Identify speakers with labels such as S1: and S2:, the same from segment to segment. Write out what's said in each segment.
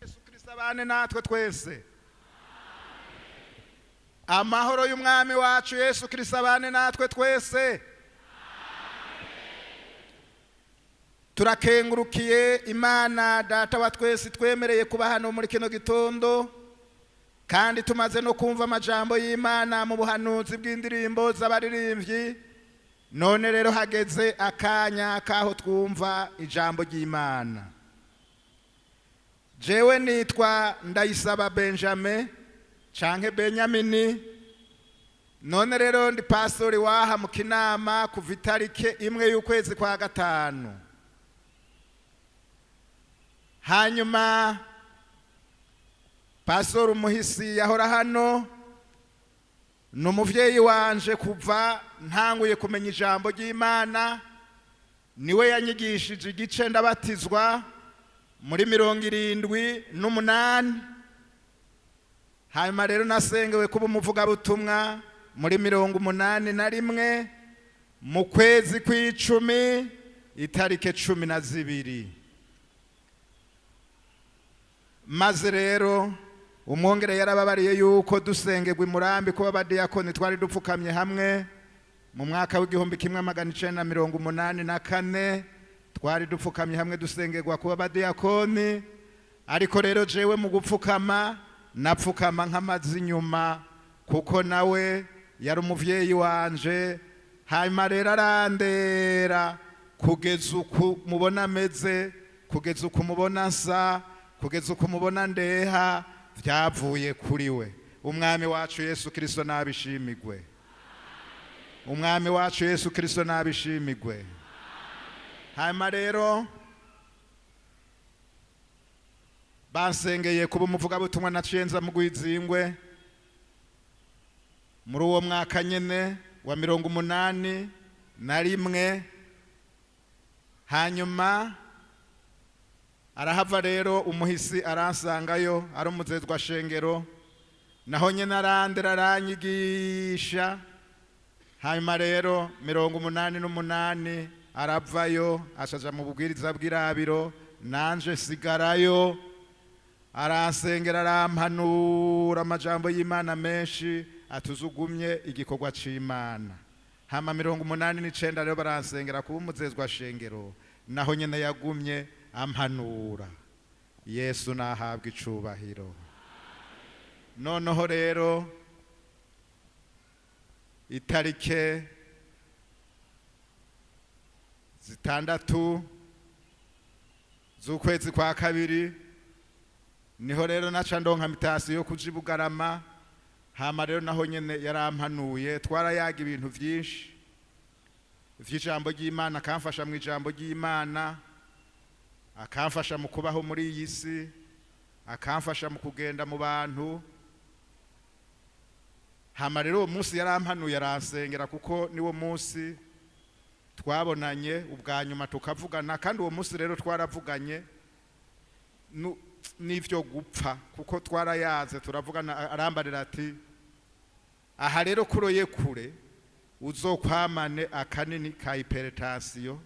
S1: Yesu Kristo abane natwe twese. Amahoro y'Umwami wacu Yesu Kristo abane natwe twese. Turakengurukiye Imana Data wa twese twemereye kuba hano muri kino gitondo, kandi tumaze no kumva amajambo y'Imana mu buhanuzi bw'indirimbo z'abaririmbyi. None rero hageze akanya kaho twumva ijambo ry'Imana. Jewe nitwa Ndayisaba Benjamin canke Benyamini. None rero ndi pastori waha mu Kinama kuva itarike 1 y'ukwezi kwa 5. Hanyuma pastori Umuhisi yahora hano, ni umuvyeyi wanje kuva ntanguye kumenya ijambo ry'Imana. Niwe yanyigishije igice ndabatizwa muri 78. Hanyuma rero nasengewe kuba umuvugabutumwa muri 81 mu kwezi kw'icumi itarike 12. Maze rero umwongere yarababariye yuko dusengerwa imurambi kuba abadiyakoni twari dupfukamye hamwe mu mwaka w'igihumbi kimwe magana icenda na mirongo umunani na kane, twari dupfukamye hamwe dusengerwa kuba abadiyakoni. Ariko rero jewe mu gupfukama napfukama nk'amazi inyuma, kuko nawe yari umuvyeyi wanje. Hanyuma rero arandera kugeza uku mubona ameze, kugeza uku mubona nsa, kugeza uku mubona ndeha, vyavuye kuri we. Umwami wacu Yesu Kristo nabishimigwe. Umwami wacu Yesu Kristo nabishimigwe. Hanyuma rero bansengeye kuba umuvugabutumwa, naciye nza mu Rwizingwe muri uwo mwaka nyene wa 81. Hanyuma arahava rero umuhisi aransangayo, ari umuzezwa shengero, naho nyene arandera aranyigisha. Hanyuma rero 88 aravayo ashaja mu bubwiriza bw'irabiro, nanje sigarayo. Aransengera, arampanura amajambo y'Imana menshi, atuzugumye igikorwa c'Imana. Hama 89 rero baransengera kuba umuzezwa shengero, naho nyene yagumye ampanura. Yesu nahabwa icubahiro. Noneho rero itarike 6 z'ukwezi kwa 2 niho rero naca ndonka mitasi yo kuja i Bugarama. Hama rero naho nyene yarampanuye, twarayaga ibintu vyinshi vy'ijambo ry'Imana, akamfasha mu ijambo ry'Imana, akamfasha mu kubaho muri iyi si, akamfasha mu kugenda mu bantu. Hama rero uwo munsi yarampanuye, aransengera, kuko niwo munsi twabonanye ubwa nyuma tukavugana. Kandi uwo munsi rero twaravuganye n'ivyo gupfa, kuko twarayaze turavugana. Arambarira ati aha rero kuroye kure uzokwamane akanini ka hypertension,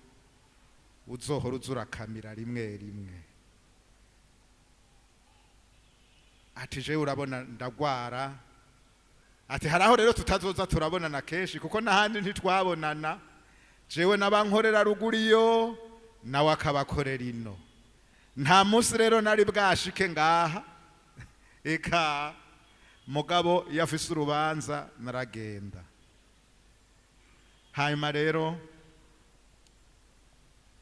S1: uzohora uzurakamira rimwe rimwe. Ati jewe urabona ndagwara, ati haraho rero tutazoza turabonana kenshi, kuko n'ahandi ntitwabonana, jewe n'abankorera ruguriyo nawe akabakorera ino. Nta munsi rero nari bwashike ngaha eka, mugabo iyo afise urubanza naragenda. Hanyuma rero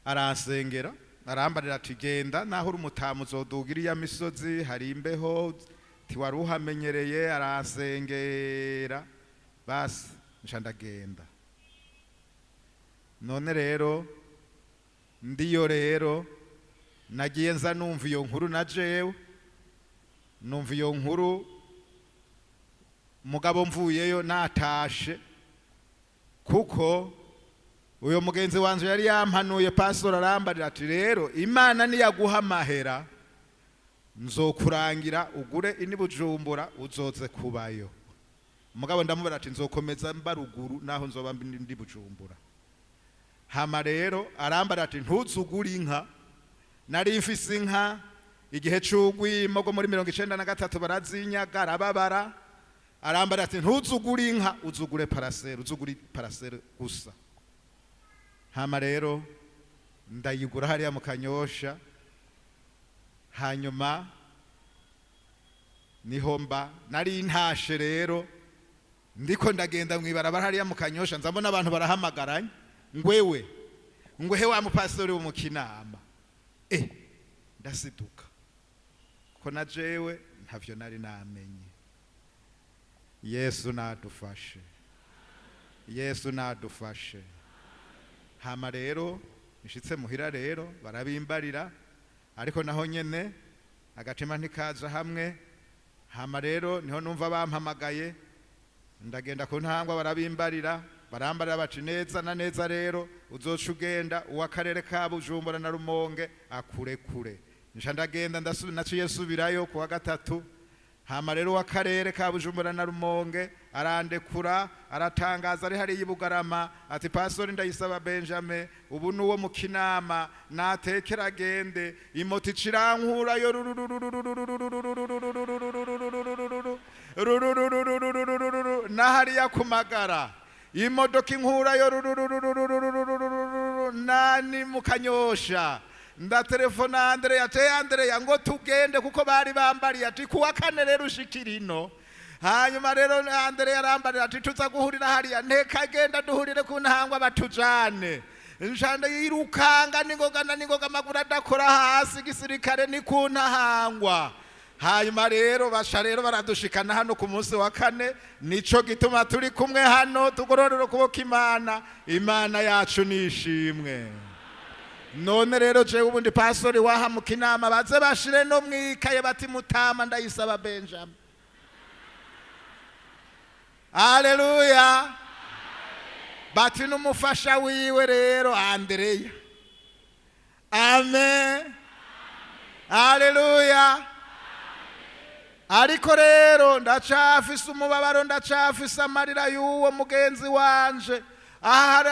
S1: aransengera, arambarira ati genda naho uri umutamu uzoduga iriya misozi hari imbeho tiwari uhamenyereye. Aransengera basi nca ndagenda. None rero ndiyo rero nagiye nza numva iyo nkuru, na jewe numva iyo nkuru, mugabo mvuyeyo natashe, kuko uyo mugenzi wanje yari yampanuye. Pastor arambarira ati rero Imana niyaguha amahera nzokurangira ugure ini Bujumbura uzoze kubayo. Mugabo ndamubara ati nzokomeza mba ruguru naho nzoba ndi Bujumbura. Hama rero arambara ati ntuzugure inka. Nari mfise inka Igihe c'ugwimo rwo muri 93 barazinyaga, arababara, arambara ati: "Ntuzugure inka, uzugure parcelle, uzugure parcelle gusa." Hama rero ndayigura hariya mu Kanyosha. Hanyuma niho mba nari ntashe rero, ndiko ndagenda mw'ibarabara hariya mu Kanyosha, nzambona abantu barahamagaranye: "Ngwewe, ngwehe wa mupasitori wo mu Kinama!" Ndasiduka ko na jewe ntavyo nari namenye. Yesu nadufashe, Yesu nadufashe. Hama rero nshitse muhira rero barabimbarira, ariko naho nyene agatima ntikaza hamwe. Hama rero niho numva bampamagaye, ndagenda ku Ntangwa, barabimbarira, barambarira baci neza na neza rero uzoca ugenda, uw'akarere ka Bujumbura na Rumonge akurekure. Nca ndagenda, naciye subirayo ku wa gatatu. Hama rero uw'akarere ka Bujumbura na Rumonge arandekura, aratangaza ari hariya i Bugarama ati: "Pastori Ndayisaba Benjamin ubu ni uwo mu Kinama, natekera agende." Imoto icirankurayo na hariya ku Magara, imodoka inkurayo nani mu Kanyosha. Ndatelefona Andereya, te Andereya ngo tugende, kuko bari bambariye ati kuwa kane rero ushikira ino. Hanyuma rero Andereya arambarira ati tuza guhurira hariya, ntekagenda duhurire ku Ntangwa batujane. Nshanda yirukanga ningoga na ningoga, amaguru adakora hasi, igisirikare ni ku Ntahangwa. Hanyuma rero basha rero baradushikana hano ku munsi wa kane. Nico gituma turi kumwe hano. Tugororera ukuboko Imana, Imana yacu nishimwe. None rero jewe ubundi pastori waha mu Kinama, baze bashire no mwikaye bati mutama Ndayisaba Benjamin. Aleluya! Bati n'umufasha wiwe rero Andereya. Amen, aleluya! Ariko rero ndacafise umubabaro, ndacafise amarira y'uwo mugenzi wanje. Aha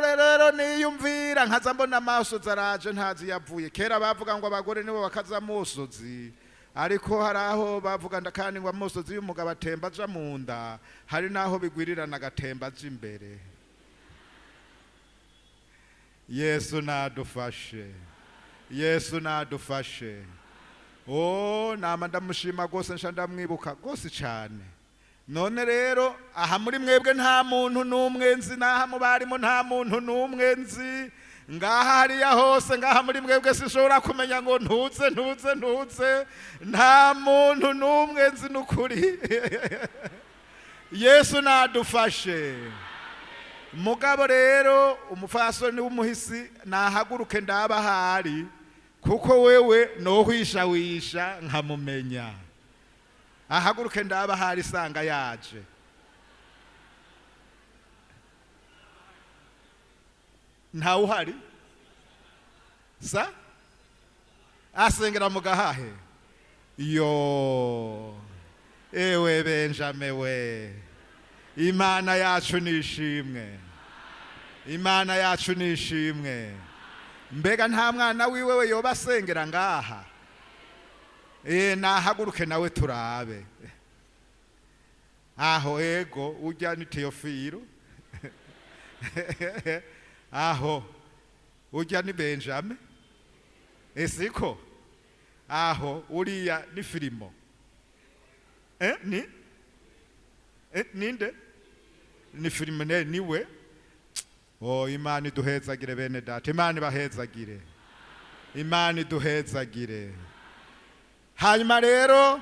S1: rero niyumvira nkaza mbona amaso zaraje, ntazi yavuye. Kera bavuga ngo abagore nibo bakaza amosozi, ariko hari aho bavuga kandi ngo amosozi y'umugabo atemba aja mu nda, hari n'aho bigwirirana agatemba aja imbere. Yesu nadufashe, Yesu nadufashe. Oh, nama ndamushima rwose, nsha ndamwibuka rwose cyane. None rero aha muri mwebwe nta muntu n'umwe nzi, n'aha mu barimo nta muntu n'umwe nzi, ngaha hariya hose, ngaha muri mwebwe sinshobora kumenya ngo ntuze, ntuze, ntuze. Nta muntu n'umwe nzi n'ukuri. Yesu nadufashe. Mugabo rero umupfasoni w'umuhisi nahaguruke ndaba ahari, kuko wewe nohwishawisha nkamumenya. Ahaguruke ndaba ahari, isanga yaje. Ntawe uhari sa asengera mu Gahahe. Yo ewe Benjame we, Imana yacu nishimwe, Imana yacu nishimwe. Mbega nta mwana wiwe we yoba asengera ngaha? Nahaguruke nawe turabe aho. Ego, ujya ni Teofilo, aho ujya ni Benjamin, esiko aho uriya ni Filimo, ni ninde? Ni Filimo ne niwe. Oh, Imana iduhezagire bene data, Imana ibahezagire, Imana iduhezagire. Hanyuma rero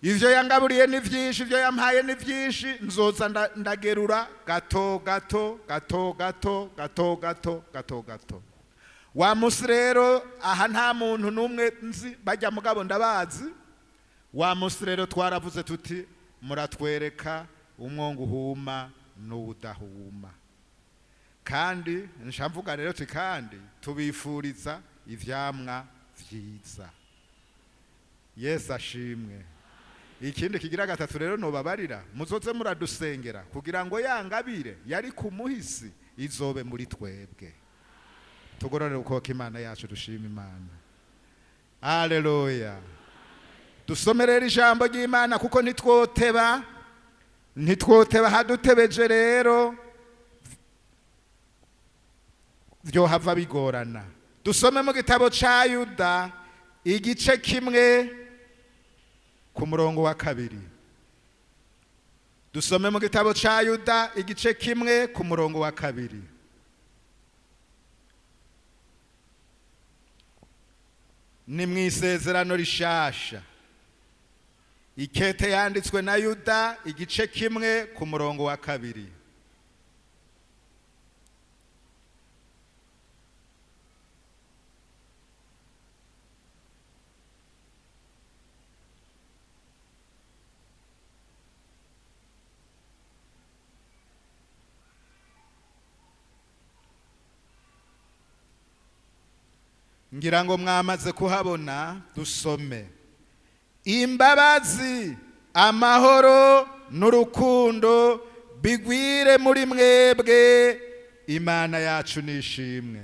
S1: ivyo yangaburiye ni vyinshi, ivyo yampaye ni vyinshi. Nzoza ndagerura gato gato gato gato gato gato gato gato. Wa musi rero aha nta muntu n'umwe nzi, bajya mugabo ndabazi. Wa musi rero twaravuze tuti: "Muratwereka umwongo uhuma n'uwudahuma." Kandi nshamvuga rero tuti kandi tubifuriza ivyamwa vyiza. Yesu ashimwe. Ikindi kigira gatatu rero nobabarira, muzoze muradusengera kugira ngo yangabire yari ku muhisi izobe muri twebwe. Tugorore ukuboko Imana yacu, dushima Imana. Aleluya! Dusome rero ijambo ry'Imana, kuko ntitwoteba, ntitwoteba. Hadutebeje rero byohava bigorana. Dusome mu gitabo ca Yuda, igice 1 ku murongo wa 2. Dusome mu gitabo ca Yuda, igice 1 ku murongo wa 2. Ni mu Isezerano Rishasha, ikete yanditswe na Yuda, igice 1 ku murongo wa 2. Ngira ngo mwamaze kuhabona. Dusome: imbabazi, amahoro n'urukundo bigwire muri mwebwe. Imana yacu nishimwe.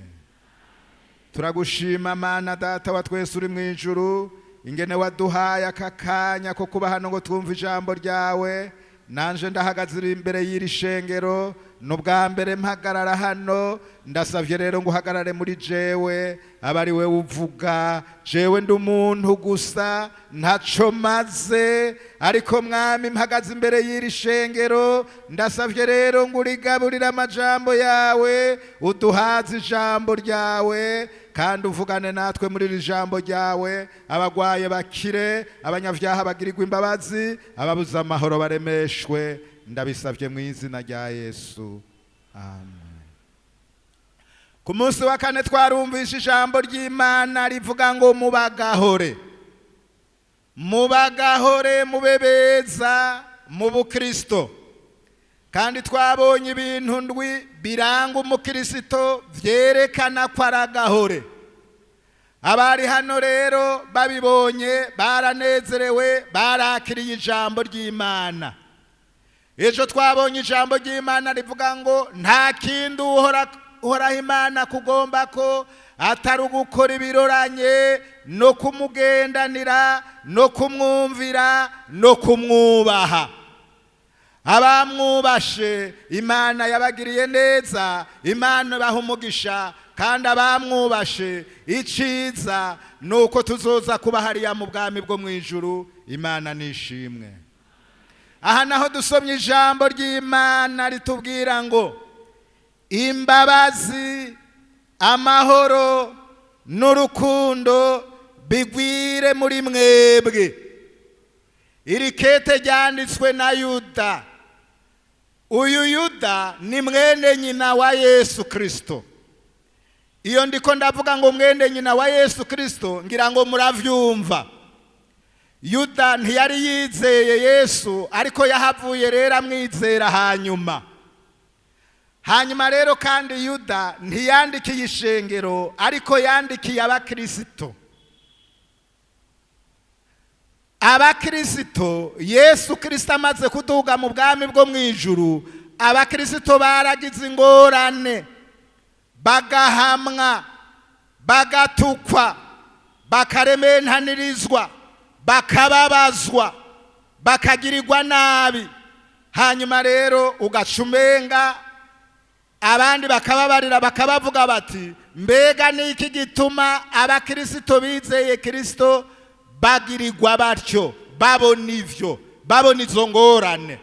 S1: Turagushima, Mana Data wa twese uri mu ijuru, ingene waduhaye aka kanya ko kuba hano ngo twumve ijambo ryawe. Nanje ndahagaze imbere y'iri shengero, n'ubwa mbere mpagarara hano. Ndasavye rero ngo uhagarare muri jewe, aba ari we uvuga. Jewe ndi umuntu gusa, ntaco maze, ariko Mwami, mpagaze imbere y'iri shengero, ndasavye rero ngo urigaburire amajambo yawe, uduhaze ijambo ryawe, kandi uvugane natwe muri iri jambo ryawe. Abagwaye bakire, abanyavyaha bagirirwe imbabazi, ababuze amahoro baremeshwe. Ndabisabye mu izina rya Yesu, amen. Ku munsi wa kane twarumvishe ijambo ry'Imana rivuga ngo mubagahore, mubagahore, mube beza mu bukristo. Kandi twabonye ibintu ndwi biranga umukristo, vyerekana ko ari agahore. Abari hano rero babibonye baranezerewe, barakiriye ijambo ry'Imana. Ejo twabonye ijambo ry'Imana rivuga ngo nta kindi Uhoraho Imana kugomba ko atari ugukora ibiroranye no kumugendanira no kumwumvira no kumwubaha. Abamwubashe, Imana yabagiriye neza, Imana ibaha umugisha. Kandi abamwubashe, iciza ni uko tuzoza kuba hariya mu bwami bwo mu ijuru. Imana nishimwe. Aha naho dusomye ijambo ry'Imana ritubwira ngo imbabazi, amahoro n'urukundo bigwire muri mwebwe. Iri kete ryanditswe na Yuda. Uyu Yuda ni mwene nyina wa Yesu Kristo. Iyo ndiko ndavuga ngo mwene nyina wa Yesu Kristo, ngira ngo muravyumva. Yuda ntiyari yizeye Yesu, ariko yahavuye rero amwizera hanyuma. Hanyuma rero kandi Yuda ntiyandikiye ishengero, ariko yandikiye abakirisito. Abakirisito, Yesu Kirisito amaze kuduga mu bwami bwo mu ijuru, abakirisito baragize ingorane, bagahamwa, bagatukwa, bakarementanirizwa, bakababazwa, bakagirirwa nabi. Hanyuma rero ugaca umenga abandi bakababarira, bakabavuga bati: mbega ni iki gituma abakirisito bizeye Kirisito bagirirwa batyo? Babona ivyo, babona izo ngorane,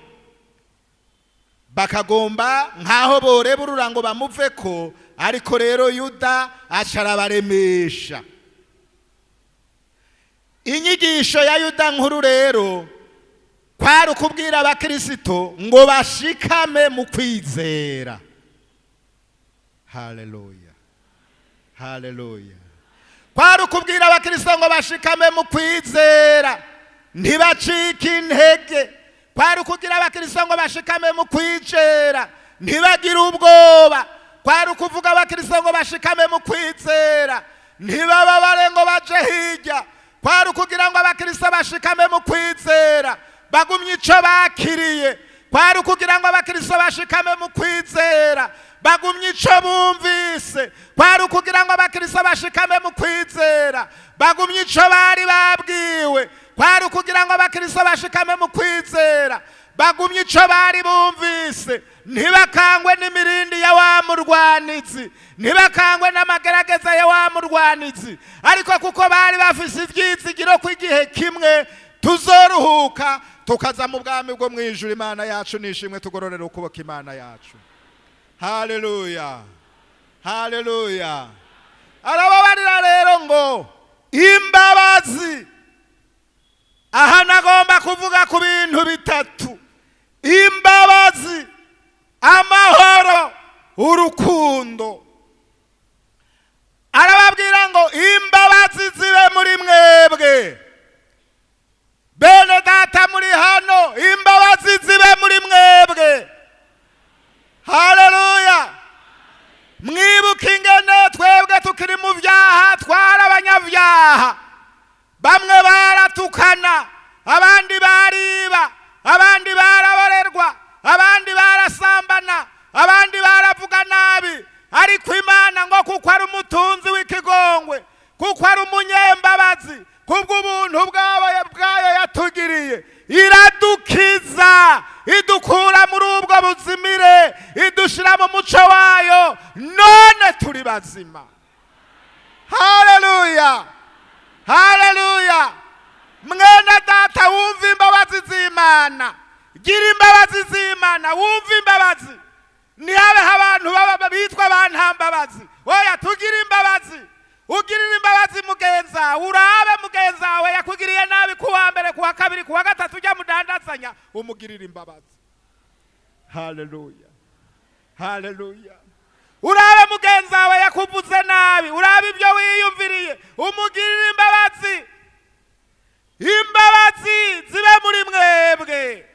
S1: bakagomba nk'aho boreburura ngo bamuve ko. Ariko rero Yuda aca arabaremesha. Inyigisho ya Yuda nkuru rero kwari ukubwira abakirisito ngo bashikame mu kwizera. Haleluya, haleluya! Kwari ukubwira abakirisito ngo bashikame mu kwizera, ntibacike intege. Kwari ukugira abakirisito ngo bashikame mu kwizera, ntibagire ubwoba. Kwari ukuvuga abakirisito ngo bashikame mu kwizera, ntibababare ngo baje hirya. Kwari ukugira ngo abakirisito bashikame mu kwizera, bagumye ico bakiriye. Kwari ukugira ngo abakirisito bashikame mu kwizera, bagumye ico bumvise. Kwari ukugira ngo abakirisito bashikame mu kwizera, bagumye ico bari babwiwe. Kwari ukugira ngo abakristo bashikame mu kwizera, bagumye ico bari bumvise, ntibakangwe n'imirindi ya wa murwanizi, ntibakangwe n'amagerageza ya wa murwanizi, ariko kuko bari bafise ivyizigiro ko igihe kimwe tuzoruhuka tukaza mu bwami bwo mu ijuru. Imana yacu nishimwe. Tugororera ukuboko Imana yacu. Haleluya, haleluya. Arababarira rero ngo imbabazi. Aha nagomba kuvuga ku bintu bitatu: imbabazi, amahoro, urukundo. Arababwira ngo imbabazi zibe muri mwebwe. Bene data muri hano, imbabazi zibe muri mwebwe. Haleluya. Mwibuke ingene twebwe tukiri mu byaha twari abanyabyaha. Bamwe baratukana, abandi bariba, abandi baraborerwa, abandi barasambana, abandi baravuga nabi. Ariko Imana ngo kuko ari umutunzi w'ikigongwe, kuko ari umunyembabazi, kubw'ubuntu bwayo yatugiriye, iradukiza, idukura muri ubwo buzimire, idushyira mu muco wayo, none turi bazima. Haleluya, haleluya. Mwene data, wumva imbabazi z'Imana, gira imbabazi z'Imana, wumva imbabazi. Ntihabeho abantu baba bitwa ba ntambabazi. Oya, tugire imbabazi. Ugirire imbabazi mugenzawe, urabe mugenzawe yakugiriye nabi ku wa mbere, ku wa kabiri, ku wa gatatu, ujya mudandazanya, umugirire imbabazi. Haleluya, haleluya. Urabe mugenzawe yakuvuze nabi, urabe ibyo wiyumviriye, umugirire imbabazi. Imbabazi zibe muri mwebwe,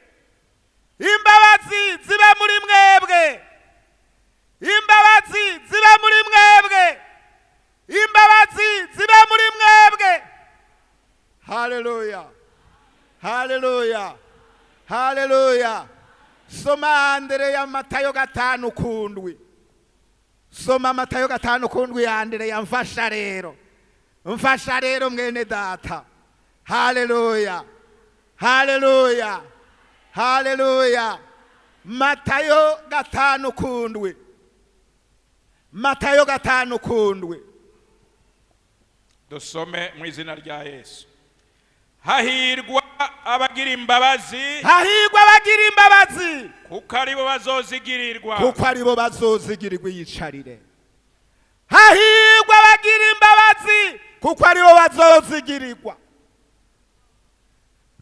S1: imbabazi zibe muri mwebwe, imbabazi zibe muri mwebwe, imbabazi zibe muri mwebwe. Haleluya, haleluya, haleluya. Soma Andereya, Matayo 5:7. Soma Matayo 5:7 ya Andereya. Mfasha rero, mfasha rero mwene data. Haleluya, haleluya, haleluya. Matayo 5:7, Matayo 5:7.
S2: Dusome mu izina rya Yesu. Hahirwa abagira imbabazi,
S1: Hahirwa abagira imbabazi,
S2: kuko aribo bazozigirirwa.
S1: Kuko aribo bazozigirirwa. Iyicarire. Hahirwa abagira imbabazi, kuko aribo bazozigirirwa.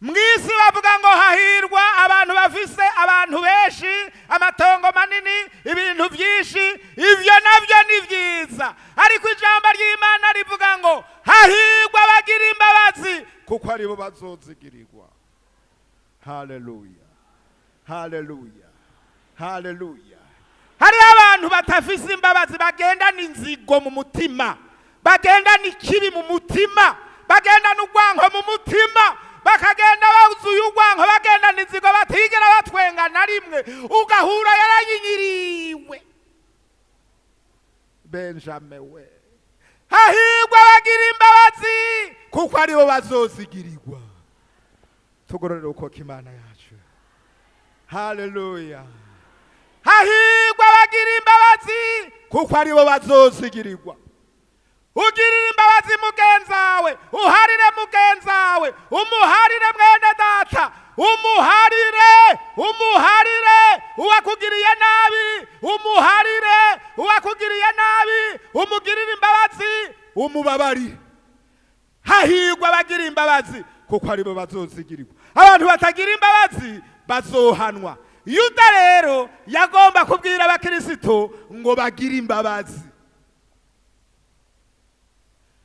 S1: Mu isi bavuga ngo hahirwa abantu bafise abantu benshi, amatongo manini, ibintu byinshi. Ibyo nabyo ni byiza, ariko ijambo ry'Imana rivuga ngo hahirwa abagira imbabazi, kuko aribo bazozigirirwa. Haleluya, haleluya, haleluya. Hariho abantu batafise imbabazi, bagendana inzigo mu mutima, bagendana ikibi mu mutima, bagendana urwanko mu mutima, bakagenda buzuye urwanko, bagendana inzigo, batigera batwenga na rimwe. Ugahura yarayinyiriwe. Benjamin we, hahirwa abagira imbabazi, kuko aribo bazozigirirwa. Tugororere ukuboko Imana yacu. Haleluya. Hahirwa abagira imbabazi, kuko aribo bazozigirirwa. Ugirire imbabazi mugenzawe, uharire mugenzawe, umuharire mwene data, umuharire, umuharire uwakugiriye nabi, umuharire uwakugiriye nabi, umugirire imbabazi, umubabarire. Hahirwa abagira imbabazi, kuko aribo bazozigirirwa. Abantu batagira imbabazi bazohanwa. Yuda rero yagomba kubwira abakirisito ngo bagire imbabazi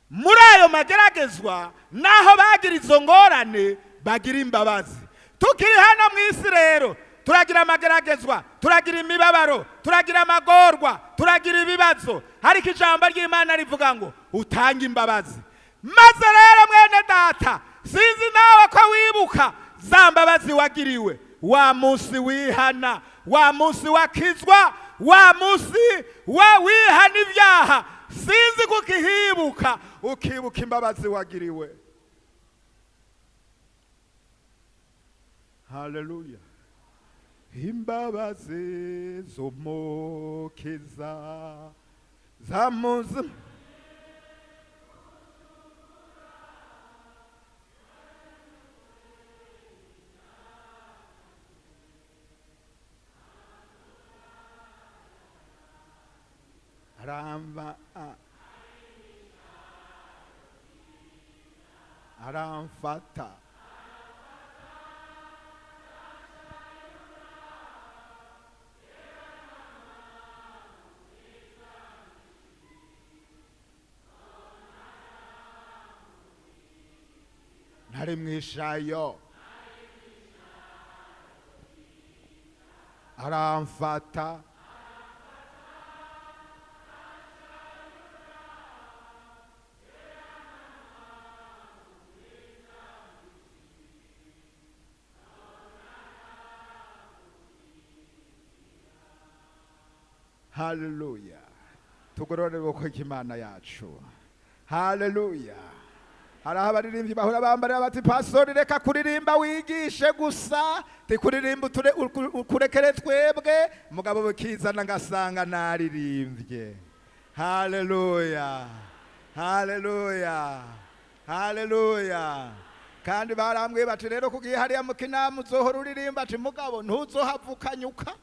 S1: muri ayo mageragezwa, naho bagira izo ngorane, bagira imbabazi. Tukiri hano mu isi rero turagira amageragezwa, turagira imibabaro, turagira amagorwa, turagira ibibazo, ariko ijambo ry'Imana rivuga ngo utange imbabazi. Maze rero mwene data, sinzi nawe ko wibuka za mbabazi wagiriwe wa munsi wihana, wa munsi wakizwa, wa munsi wa wihana ibyaha. Sinzi kukihibuka, ukibuka imbabazi wagiriwe. Haleluya. Imbabazi z'Umukiza zamuzi aramba aramfata ntari mwishayo aramfata. Haleluya. Tugorore ukuboko Imana yacu. Haleluya. Hari aho abaririmbyi bahora bambarira bati: "Pastori, reka kuririmba wigishe gusa, tikuririmba ukurekere twebwe." Mugabo bukizana ngasanga naririmbye. Haleluya, haleluya, haleluya. Kandi barambwiye bati: "Rero kugiye hariya mu Kinama uzohora uririmba," ati "mugabo ntuzohavukanyuka,"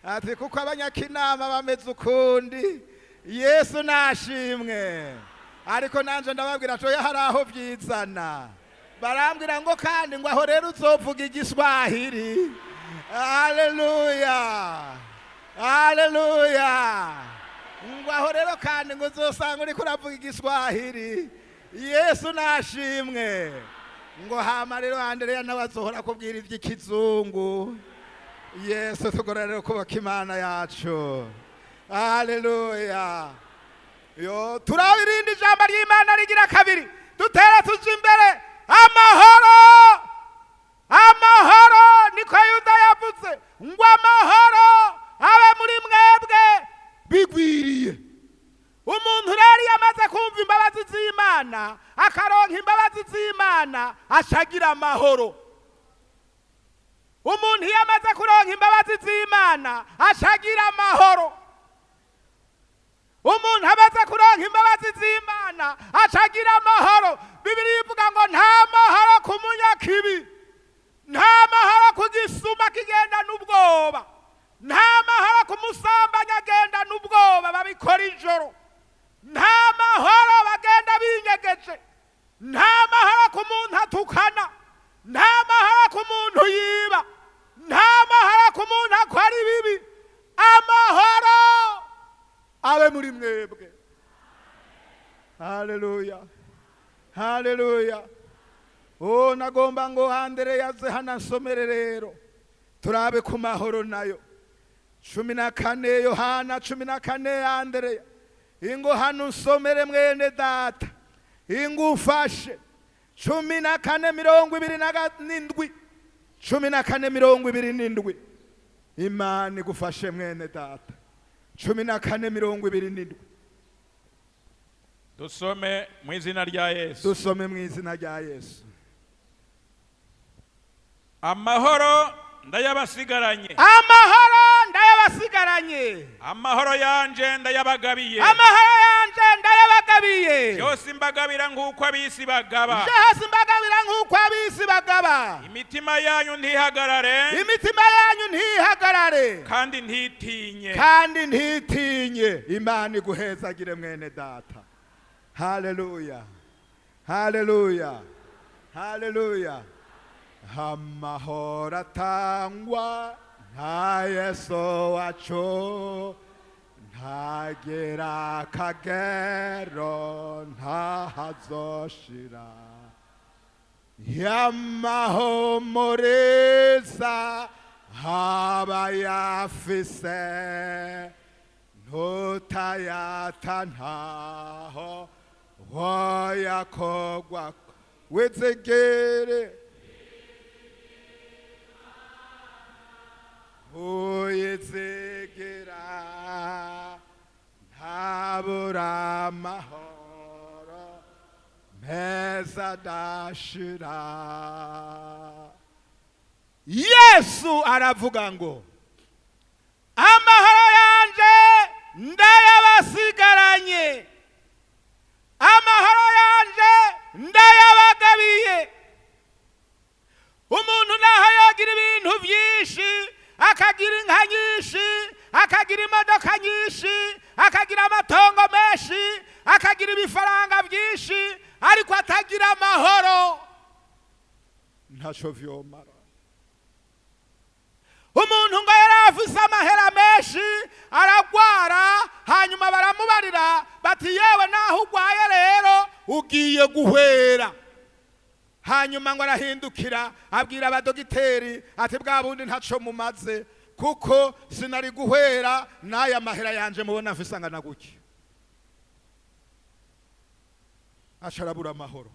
S1: ati "kuko abanyakinama bameze ukundi." Yesu nashimwe. Ariko nanje ndababwira ati: "Oya, hari aho byizana." Barambwira ngo kandi ngo aho rero uzovuga Igiswahili. Haleluya, haleluya. Ngo aho rero kandi ngo uzosanga uriko uravuga Igiswahili. Yesu nashimwe. Ngo hama rero Andereya nawe azohora akubwira iby'ikizungu. Yesu, tugororere kubaka Imana yacu. Haleluya. Yo, turaba irindi jambo ry'Imana rigira kabiri, dutere tuja imbere. Amahoro, amahoro, niko Yuda yavuze ngo amahoro abe muri mwebwe bigwiriye. Umuntu rero iyo amaze kumva imbabazi z'Imana, akaronka imbabazi z'Imana, acagira amahoro. Umuntu iyo amaze kuronka imbabazi z'Imana, acagira amahoro. Umuntu amaze kuronka imbabazi z'Imana, acagira amahoro. Bibiliya ivuga ngo nta mahoro ku munyakibi, nta mahoro ku gisuma kigenda n'ubwoba, nta mahoro ku musambanyi agenda n'ubwoba, babikora ijoro, nta mahoro, bagenda binyegeje, nta mahoro ku muntu atukana, nta mahoro ku muntu yiba, nta mahoro ku muntu akora ibibi. Amahoro abe muri mwebwe. Haleluya, haleluya. Oh, nagomba ngo Andere yaze hano ansomere rero, turabe ku mahoro nayo. 14, Yohana 14. Andereya, ingo hano unsomere, mwene data, ingo ufashe. 14:27, 14:27. Imana igufashe, mwene data. 14:27.
S2: Dusome mu izina rya Yesu.
S1: Dusome mu izina rya Yesu.
S2: Amahoro ndayabasigaranye.
S1: Amahoro ndayabasigaranye.
S2: Amahoro yanje ndayabagabiye.
S1: Amahoro yanje ndayabagabiye.
S2: Byose mbagabira nk'uko ab'isi bagaba.
S1: Byose mbagabira nk'uko ab'isi bagaba.
S2: Imitima yanyu ntihagarare.
S1: Imitima yanyu ntihagarare.
S2: Kandi ntitinye.
S1: Kandi ntitinye. Imana iguhezagire, mwene data. Haleluya, haleluya, haleluya. Amahoro atangwa na Yesu wacu ntagira akagero, ntahazoshira. Yamahumuriza haba yafise, ntutayata ntaho woyakogwa. Wizigire, uyizigira ntabura amahoro meza adashira. Yesu aravuga ngo amahoro yanje ndayabasigaranye, amahoro yanje ndayabagabiye. Umuntu naho yogira ibintu byinshi, akagira inka nyinshi, akagira imodoka nyinshi, akagira amatongo menshi, akagira ibifaranga byinshi, ariko atagira amahoro, ntacyo vyomara. Umuntu ngo yari afise amahera menshi, aragwara, hanyuma baramubarira bati: "Yewe, naho ugwaye rero ugiye guhwera." Hanyuma ngo arahindukira abwira abadogiteri ati: "Bwa bundi ntaco mumaze, kuko sinari guhwera n'aya mahera yanje mubona mfise angana gutya." Aca arabura amahoro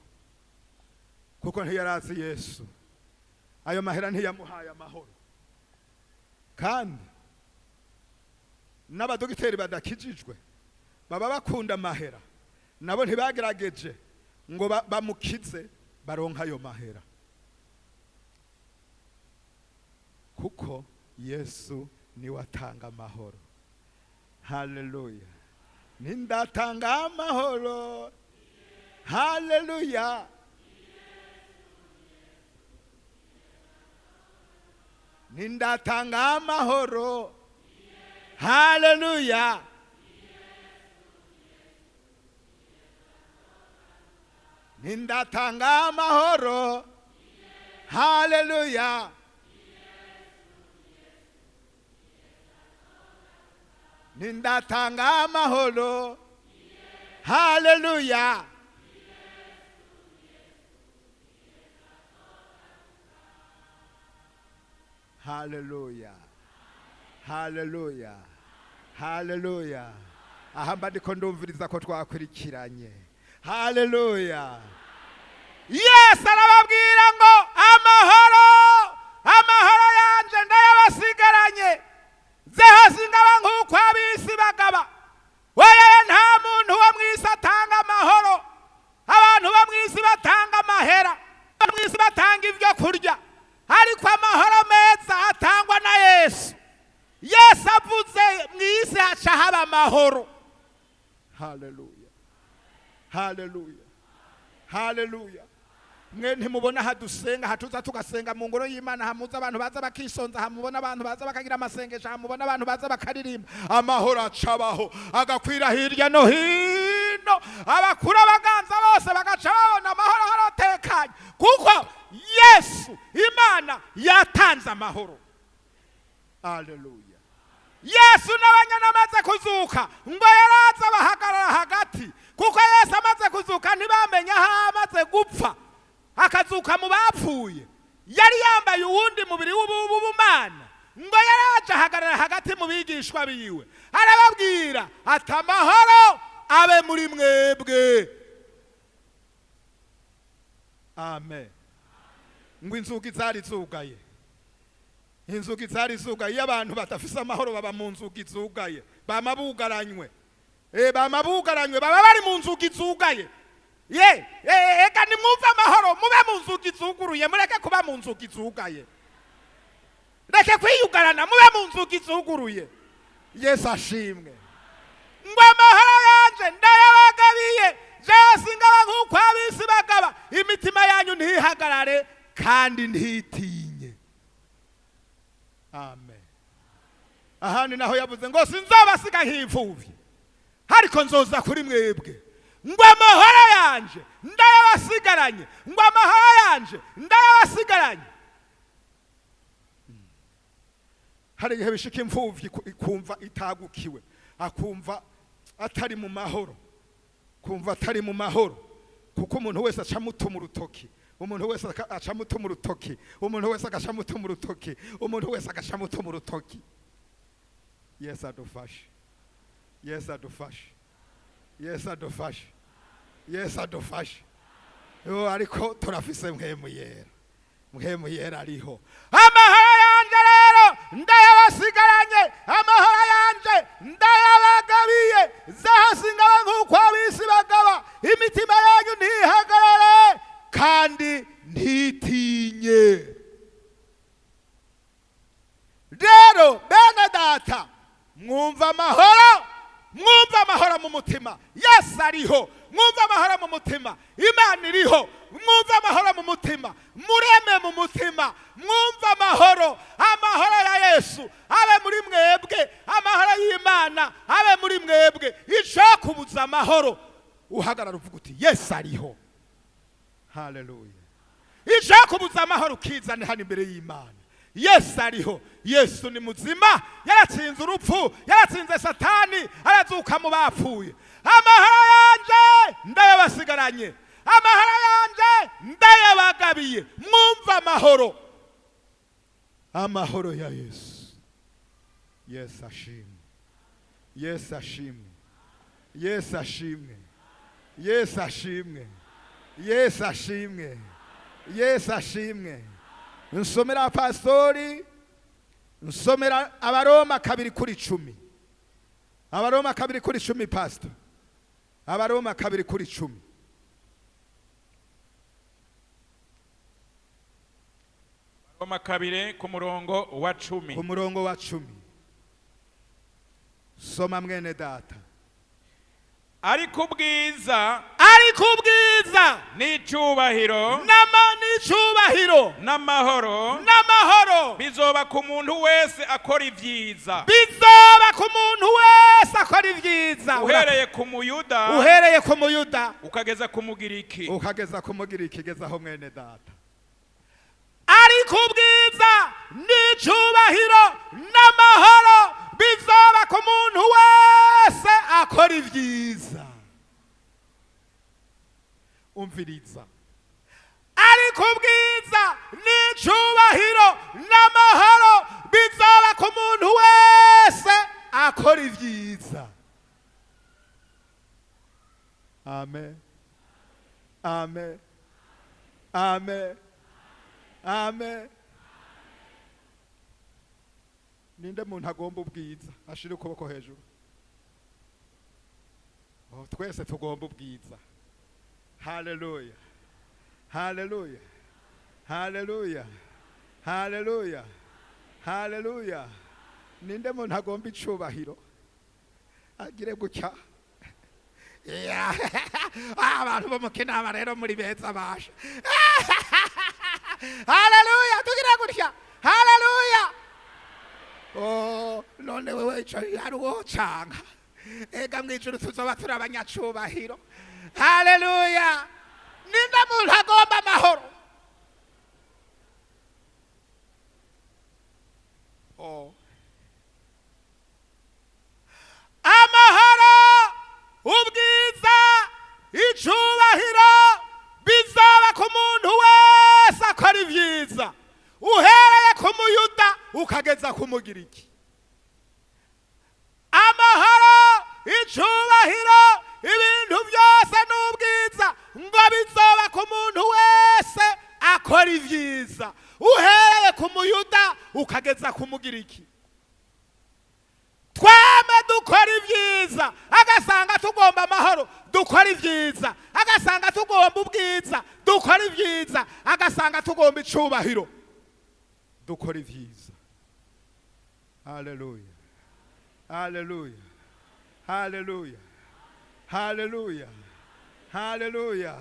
S1: kuko ntiyarazi Yesu. Ayo mahera ntiyamuhaye amahoro. Kandi n'abadogiteri badakijijwe baba bakunda amahera, nabo ntibagerageje ngo bamukize baronka ayo mahera, kuko Yesu niwe atanga amahoro. Haleluya! Nindatanga amahoro? Haleluya! Nindatanga amahoro? Haleluya! Nindatanga amahoro? Haleluya! Nindatanga amahoro? Haleluya! Haleluya, haleluya, haleluya! Aha mba ndiko ndumviriza ko twakurikiranye. Haleluya! Yesu arababwira ngo amahoro, amahoro yanje ndayabasigaranye, zeho singaba nk'uko ab'isi bagaba. Weye, nta muntu wo mu isi atanga amahoro. Abantu bo mu isi batanga amahera, mu isi batanga ibyo kurya, ariko amahoro meza atangwa na Yesu. Yesu avuze mu isi haca haba amahoro. Haleluya, haleluya, haleluya! Mwe ntimubona hadusenga, hatuza tugasenga mu ngoro y'Imana, hamuza abantu baza bakisonza, hamubona abantu baza bakagira amasengesho, hamubona abantu baza bakaririmba, amahoro acabaho agakwira hirya no hino, abakuru, abaganza bose bagaca babona amahoro, haratekanye, kuko Yesu Imana yatanze amahoro. Haleluya! Yesu n'abanyana amaze kuzuka, ngo yaraza bahagarara hagati, kuko Yesu amaze kuzuka ntibamenye aho amaze gupfa akazuka mu bapfuye, yari yambaye uwundi mubiri w'ubumana. Ngo yaraje ahagarara hagati mu bigishwa biwe, arababwira ati: "Amahoro abe muri mwebwe." Amen. Ngo inzugi zari zugaye, inzugi zari zugaye. Iyo abantu badafise amahoro baba mu nzugi zugaye, bama bugaranywe. Bama bugaranywe, baba bari mu nzugi zugaye. Ye eka nimwumve amahoro, mube mu nzugi zuguruye, mureke kuba mu nzugi zugaye, reke kwiyugarana, mube mu nzugi zuguruye. Yesu ashimwe. Ngo amahoro yanje ndayabagabiye, jewe singaba nk'uko ab'isi bagaba, imitima yanyu ntihagarare kandi ntitinye. Amen. Ahandi naho yavuze ngo sinzobasiga nk'imfuvyi, ariko nzoza kuri mwebwe. Ngo amahoro yanje ndayabasigaranye, ngo amahoro yanje ndayabasigaranye. Hari igihe bishika imfuvyi ikumva itagukiwe, akumva atari mu mahoro, kumva atari mu mahoro, kuko umuntu wese aca amutuma urutoki, umuntu wese aca amutuma urutoki, umuntu wese agaca amutuma urutoki, umuntu wese agaca amutuma urutoki. Yesu adufashe, Yesu adufashe, Yesu adufashe, Yesu adufashe. Yo, ariko turafise Mpwemu Yera, Mpwemu Yera ariho. Amahoro yanje rero ndayabasigaranye, amahoro yanje ndayabagabiye, zahasingaba nk'uko ab'isi bagaba, imitima yanyu ntihagarare kandi ntitinye. Amahoro mu mutima, Yesu ariho. Mwumve amahoro mu mutima, Imana iriho. Mwumve amahoro mu mutima, mureme mu mutima, mwumve amahoro. Amahoro ya Yesu abe muri mwebwe, amahoro y'Imana abe muri mwebwe. Icakubuza amahoro, uhagarara uvuga uti: "Yesu ariho." Haleluya! Icakubuza amahoro, ukizane hano imbere y'Imana. Yesu ariho, Yesu ni muzima, yaratsinze urupfu, yaratsinze Satani, arazuka mu bapfuye. "Amahoro yanje ndayabasigaranye, amahoro yanje ndayabagabiye." Mwumva amahoro, amahoro ya Yesu. Yesu ashimwe, Yesu ashimwe, Yesu ashimwe, Yesu ashimwe, Yesu ashimwe, Yesu ashimwe. Nsomera, pastori, nsomera Abaroma 2:10. Abaroma 2:10, pastor. Abaroma 2:10.
S2: Roma 2:10.
S1: Ku murongo wa 10, soma, mwene data.
S2: Ariko ubwiza
S1: Ariko ubwiza
S2: n'icyubahiro
S1: n'icubahiro
S2: n'amahoro
S1: n'amahoro
S2: bizoba ku muntu wese akora ibyiza,
S1: bizoba ku muntu wese akora ibyiza,
S2: uhereye ku Muyuda
S1: uhereye ku Muyuda
S2: ukageza ku Mugiriki.
S1: ukageza ku Mugiriki. Gezaho, mwene data. Ariko ubwiza n'icubahiro n'amahoro bizoba ku muntu wese akora ibyiza. Umviriza: ariko ubwiza n'icubahiro n'amahoro bizoba ku muntu wese akora ibyiza. Amen, amen, amen, amen. Ninde muntu agomba ubwiza? Ashire ukuboko hejuru. Oh, twese tugomba ubwiza. Haleluya, haleluya, haleluya, haleluya, haleluya. Ninde muntu agomba icubahiro? Agire gutya. Yeah. Abantu bo mu Kinama rero muri beza basha. Haleluya! Tugira gutya. Haleluya! Oh, none wewe ico hari uwo canka? Ega mwijuru tuzoba turi abanyacubahiro. Haleluya! Ninde muntu agomba amahoro? Oh. Amahoro, ubwiza, icubahiro bizaba ku muntu wese akora ibyiza, uhereye ku Muyuda ukageza ku Mugiriki. Amahoro, icubahiro, ibintu byose n'ubwiza ngo bizoba ku muntu wese akora ibyiza, uhereye ku Muyuda ukageza ku Mugiriki. Twame dukora ibyiza. Agasanga tugomba amahoro, dukora ibyiza. Agasanga tugomba ubwiza, dukora ibyiza. Agasanga tugomba icubahiro, dukora ibyiza. Haleluya, haleluya, haleluya, haleluya, haleluya,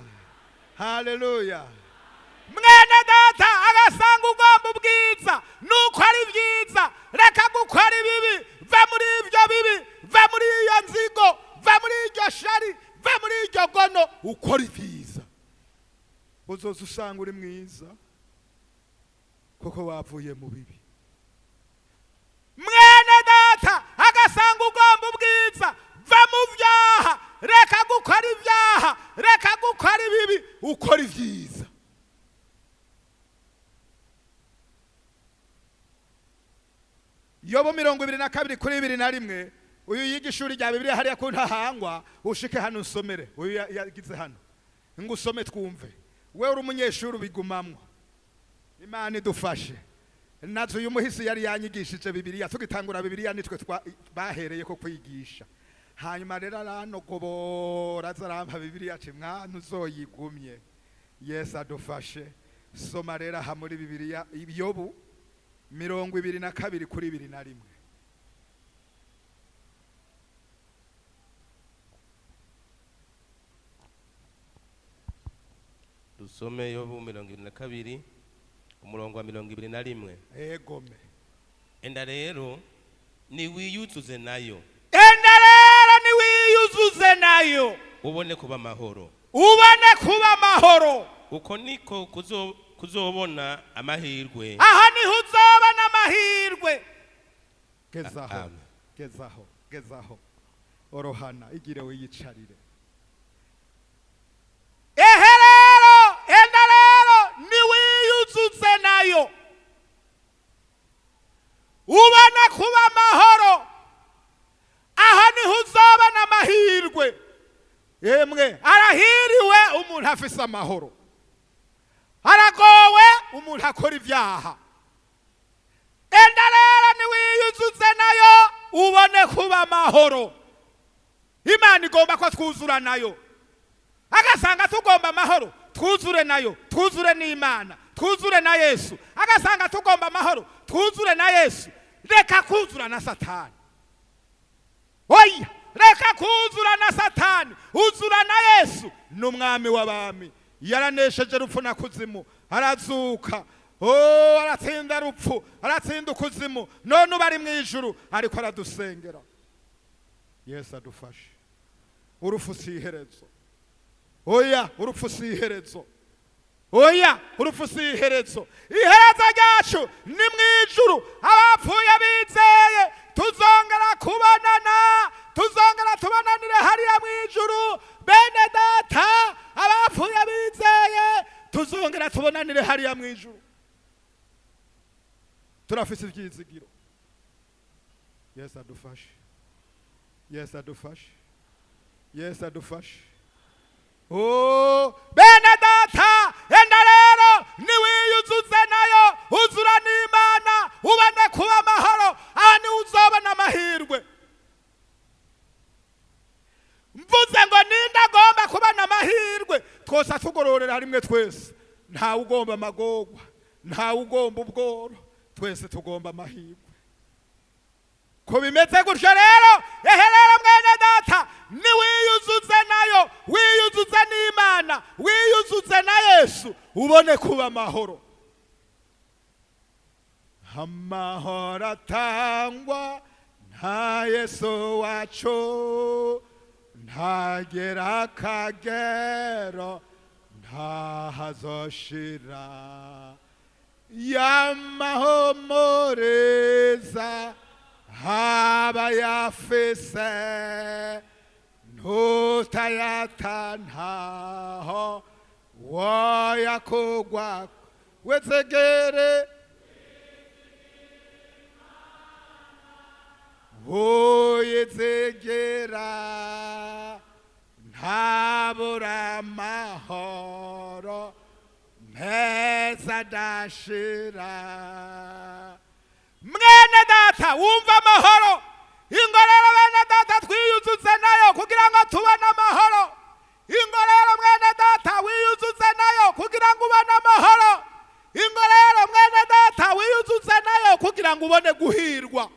S1: haleluya. Mwene data, agasanga ugomba ubwiza nuko ari byiza, reka gukora ibibi. Va muri ibyo bibi, va muri iyo nzigo, va muri iryo shari, va muri iryo gono, ukora ibyiza. Uzoza usanga uri mwiza kuko wavuye mu bibi. Mwene data, agasanga ugomba ubwiza, va mu byaha, reka gukora ibyaha, reka gukora ibibi, ukora ibyiza. Yobu 22:21. Uyu yiga ishuri rya Bibiliya hariya ku Ntahangwa, ushike hano usomere. Uyu yagize hano ngo usome twumve. We uri umunyeshuri, ubigumamwo. Imana idufashe. Nazo uyu muhisi yari yanyigishije Bibiliya. Tugitangura Bibiliya nitwe bahereye ko kwigisha. Hanyuma rero aranogobora, aza arampa Bibiliya ati: "Mwana, uzoyigumye." Yesu adufashe. Soma rero aha muri Bibiliya, Yobu 22:21.
S3: Dusome Yobu 22, umurongo wa 21.
S1: Egome.
S3: Enda rero niwiyuzuze nayo,
S2: Enda rero niwiyuzuze nayo,
S3: ubone kuba amahoro.
S2: Ubone kuba amahoro.
S3: Uko niko kuzobona amahirwe.
S2: Aho niho uzobona amahirwe.
S1: Gezaho.
S3: Amen.
S1: Gezaho, gezaho, orohana, igire wiyicarire.
S2: Ehe rero, enda rero niwiyuzuze nayo, ubone kuba amahoro, aho niho uzobona amahirwe.
S1: Yemwe, arahiriwe umuntu afise amahoro, aragowe umuntu akora ibyaha.
S2: Enda rero niwiyuzuze nayo, ubone kuba amahoro. Imana igomba ko twuzura nayo. Agasanga tugomba amahoro, twuzure nayo, twuzure n'Imana, twuzure na Yesu. Agasanga tugomba amahoro, twuzure na Yesu. Reka kuzura na Satani. Oya, reka kuzura na Satani, uzura na Yesu.
S1: N'umwami w'abami yaranesheje rupfu na kuzimu, arazuka. Oh, aratsinda rupfu, aratsinda ukuzimu, none ubu ari mu ijuru ariko aradusengera. Yesu adufashe. Urupfu si iherezo. Oya, urupfu si iherezo.
S2: Oya, urupfu si iherezo. Iherezo ryacu ni mu ijuru. Abapfuye bizeye tuzongera kubonana, tuzongera tubonanire hariya mu ijuru. Bene data, abapfuye bizeye tuzongera tubonanire hariya mu ijuru.
S1: Turafise ibyizigiro. Yesu adufashe, Yesu adufashe, Yesu adufashe.
S2: Oh, bene data, enda rero niwiyuzuze nayo, uzura n'Imana, ubone kuba amahoro. Aha niho uzobona amahirwe. Mvuze ngo ninde agomba kubona amahirwe?
S1: Twose tugororera rimwe twese. Ntawe ugomba amagorwa, ntawe ugomba ubworo, twese tugomba amahirwe.
S2: Ko bimeze gutyo rero, ehe rero mwene data, niwiyuzuze nayo, wiyuzuze n'Imana, wiyuzuze na Yesu, ubone kuba amahoro.
S1: Amahoro atangwa na Yesu wacu ntagera akagero, ntahazoshira. Yamahomoreza haba yafise, ntutayata ntaho woyakugwa wezegere. Uyizegera ntabura amahoro meza adashira.
S2: Mwene data, wumva amahoro. Ingo rero bene data, twiyuzuze nayo kugira ngo tubone amahoro. Ingo rero mwene data, wiyuzuze nayo kugira ngo ubone amahoro. Ingo rero mwene data, wiyuzuze nayo kugira ngo ubone guhirwa.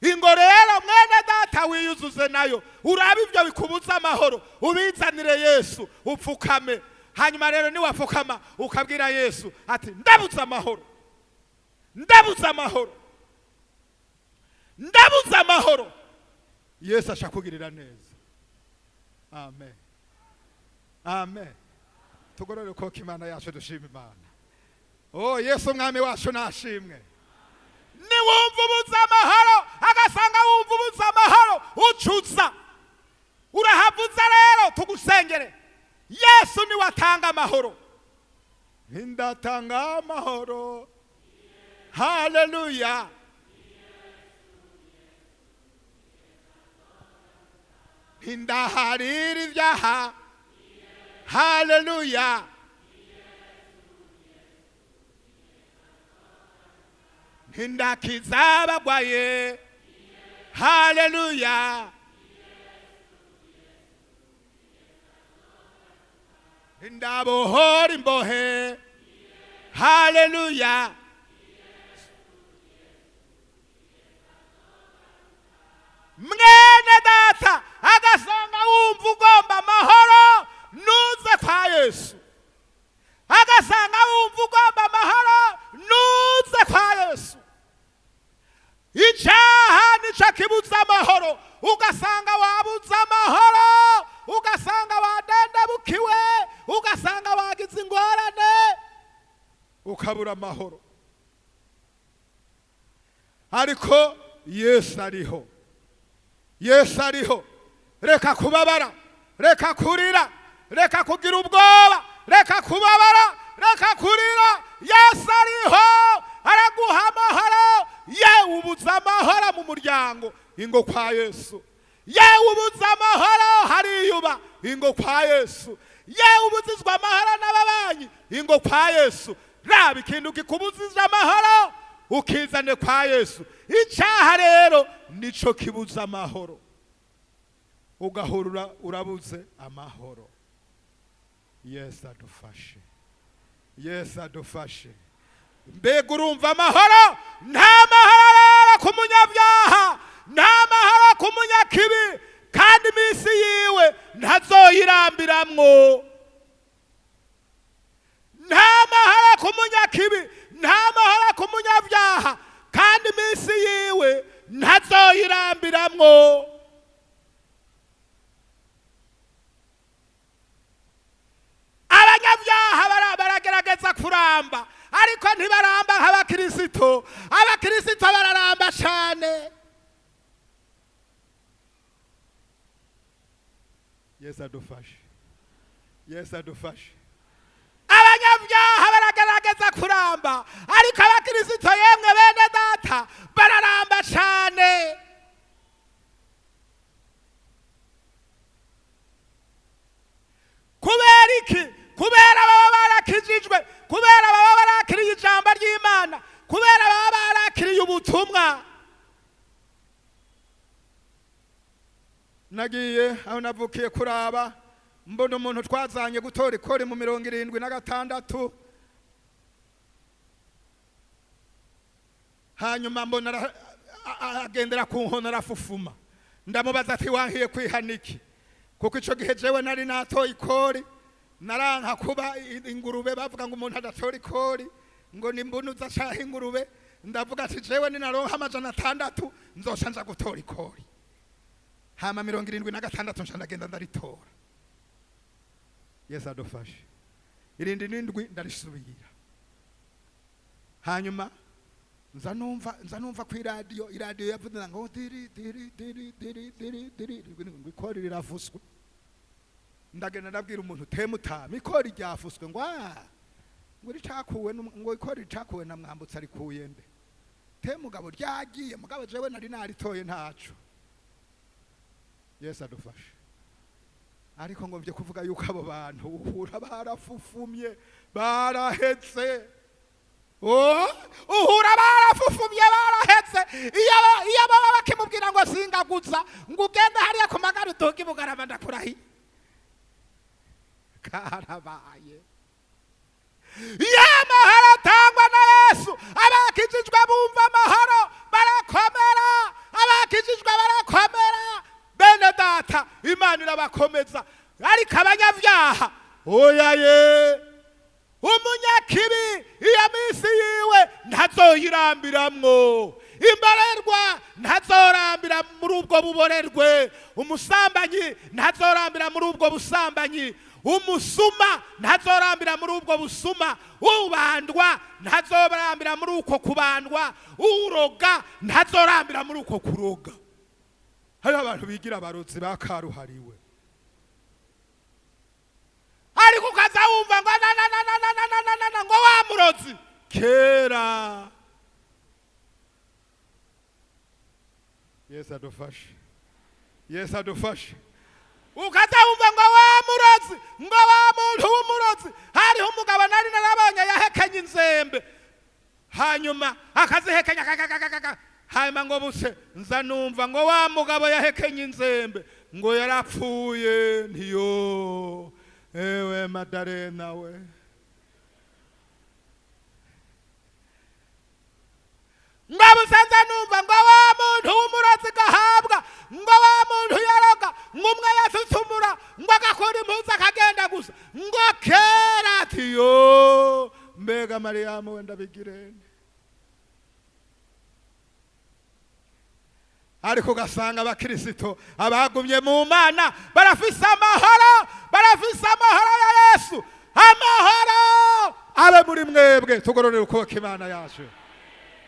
S2: Ingo rero mwene data, wiyuzuze nayo, urabe ibyo bikubuza amahoro, ubizanire Yesu, upfukame. Hanyuma rero niwapfukama ukabwira Yesu ati: "Ndabuze amahoro, ndabuze amahoro, ndabuze amahoro,"
S1: Yesu ashaka kugirira neza. Amen, amen. Tugorore ukuboko Imana yacu, dushima Imana. Oh, Yesu umwami wacu nashimwe.
S2: Niwumva ubuze amahoro, agasanga wumva ubuze amahoro, ucuza urahavuze rero tugusengere. Yesu niwe atanga amahoro.
S1: Ndatanga amahoro, haleluya. Ntindaharira ibyaha, haleluya. Ntindakiza abagwaye, haleluya. Ndabohora imbohe, haleluya.
S2: Mwene data, agasanga wumva ugomba amahoro, nuze kwa Yesu. Yesu. Icyaha nicyo kibuza amahoro, ugasanga wabuze amahoro, ugasanga wadendebukiwe, ugasanga wagize ingorane, ukabura amahoro. Ariko Yesu ariho, Yesu ariho. Reka kubabara, reka kurira, reka kugira ubwoba, reka kubabara, reka kurira. Yesu ariho, araguha amahoro. Yewe ubuze amahoro mu muryango, ingo kwa Yesu. Yewe ubuze amahoro hariyuba, ingo kwa Yesu. Yewe ubuzizwa amahoro n'ababanyi, ingo kwa Yesu. Raba ikintu kikubuzije amahoro, ukizane kwa Yesu. Icyaha rero nico kibuza amahoro, ugahurura urabuze amahoro. Yesu adufashe, Yesu adufashe. Mbega urumva amahoro? Nta mahoro rero ku munyabyaha, nta mahoro ku munyakibi, kandi iminsi yiwe ntazoyirambiramwo. Nta mahoro ku munyakibi, nta mahoro ku munyabyaha, kandi iminsi yiwe ntazoyirambiramwo. Abanyabyaha baragerageza kuramba, ariko ntibaramba nk'abakirisito. Abakirisito bararamba cyane.
S1: Yesu adufashe, Yesu adufashe.
S2: Abanyabyaha baragerageza kuramba, ariko abakirisito, yemwe bene data, bararamba cyane. Kubera iki? Kubera baba barakijijwe, kubera baba barakiriye ijambo ry'Imana, kubera baba barakiriye ubutumwa.
S1: Nagiye aho navukiye kuraba, mbona umuntu twazanye gutora ikori mu 76, hanyuma mbona agendera ku nkono, arafufuma. Ndamubaza ati: "Wankiye kwihana iki?" Kuko ico gihe jewe nari natoye ikori, naranka kuba ingurube. Bavuga ngo umuntu adatora ikori ngo ni mbunuza canke ingurube. Ndavuga ati: "Jewe ninaronka 600 nzoca nja gutora ikori." Hama 76 nca ndagenda ndaritora. Yesu adufashe. 77 ndarisubira. Hanyuma nza numva ku iradiyo, iradiyo yavuze ngo diri diri diri diri diri diri, ngo ikori riravuzwe. Ndagenda ndabwira umuntu temutama ikori ryafuswe, ngo ah, ngo ricakuwe ngo ikori ricakuwe na Mwambutsa rikuye nde te mugabo ryagiye. Mugabo jewe nari naritoye, ntaco. Yesu adufashe. Ariko ngo byo kuvuga yuko abo bantu uhura barafufumye, barahetse.
S2: Oh, uhura barafufumye, barahetse. Iyo baba bakimubwira ngo singaguza, ngo ugende hariya ku magare uduge ibugarama, ndakurahiye karabaye. Iyo amahoro atangwa na Yesu, abakijijwe bumva amahoro, barakomera. Abakijijwe barakomera, bene data, Imana irabakomeza. Ariko abanyabyaha, oya ye. Umunyakibi iyo minsi yiwe ntazoyirambiramwo. Imborerwa ntazorambira muri ubwo buborerwe, umusambanyi ntazorambira muri ubwo busambanyi, umusuma ntazorambira muri ubwo busuma, ubandwa ntazorambira muri uko kubandwa, uroga ntazorambira muri uko kuroga.
S1: Hariho abantu bigira abarozi bakaruhariwe.
S2: Ariko ukaza wumva ngo na na na na na na na na na na, ngo wa murozi
S1: kera. Yesu adufashe, Yesu adufashe.
S2: Ukaza wumva ngo wa murozi, ngo wa muntu w'umurozi. Hariho umugabo nari narabonye yahekenye inzembe, hanyuma akazihekenya kakakakaka, hanyuma ngo buse nza numva ngo wa mugabo yahekenye inzembe ngo yarapfuye. Ntiyo ewe Madarena we. Ngo busanza numva ngo wa muntu w'umurozi gahabwa, ngo wa muntu yaroga, ngo umwe yasutsumura, ngo agakora impuzu akagenda gusa, ngo kera ati yo mbega Mariyamu, wenda bigirene. Ariko ugasanga abakirisito abagumye mu Mana barafise amahoro, barafise amahoro ya Yesu. Amahoro abe muri mwebwe. Tugororere ukuboko Imana yacu.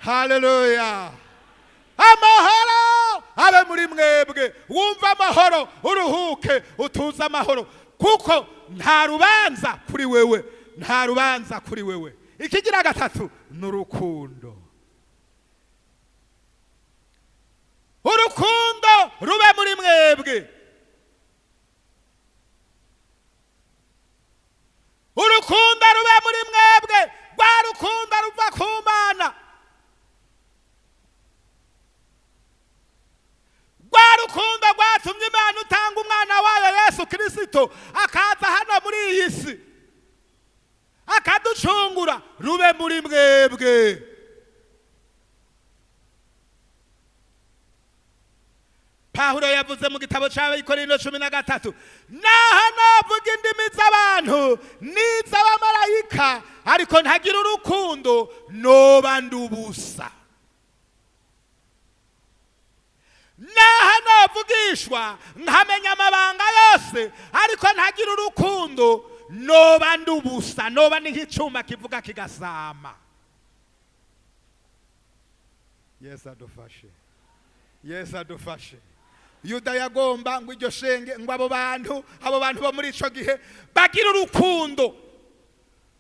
S2: Haleluya! Amahoro abe muri mwebwe. Wumva amahoro, uruhuke, utuze amahoro, kuko nta rubanza kuri wewe, nta rubanza kuri wewe. Ikigira gatatu ni urukundo. Urukundo rube muri mwebwe. Urukundo rube muri mwebwe, rwa rukundo ruva ku Mana, rwa rukundo rwatumye Imana utanga umwana wayo Yesu Kirisito akaza hano muri iyi si akaducungura, rube muri mwebwe. Pawulo yavuze mu gitabo cy'Abakorinto 13: "Naho navuga indimi z'abantu n'iz'abamarayika, ariko ntagira urukundo, noba ndubusa. Naho navugishwa nkamenya amabanga yose, ariko ntagira urukundo, noba ndubusa, noba ni nk'icyuma kivuga kigasama." Yesu adufashe, Yesu adufashe. Yuda yagomba ngo iryo shenge, ngo abo bantu bo muri ico gihe bagira urukundo,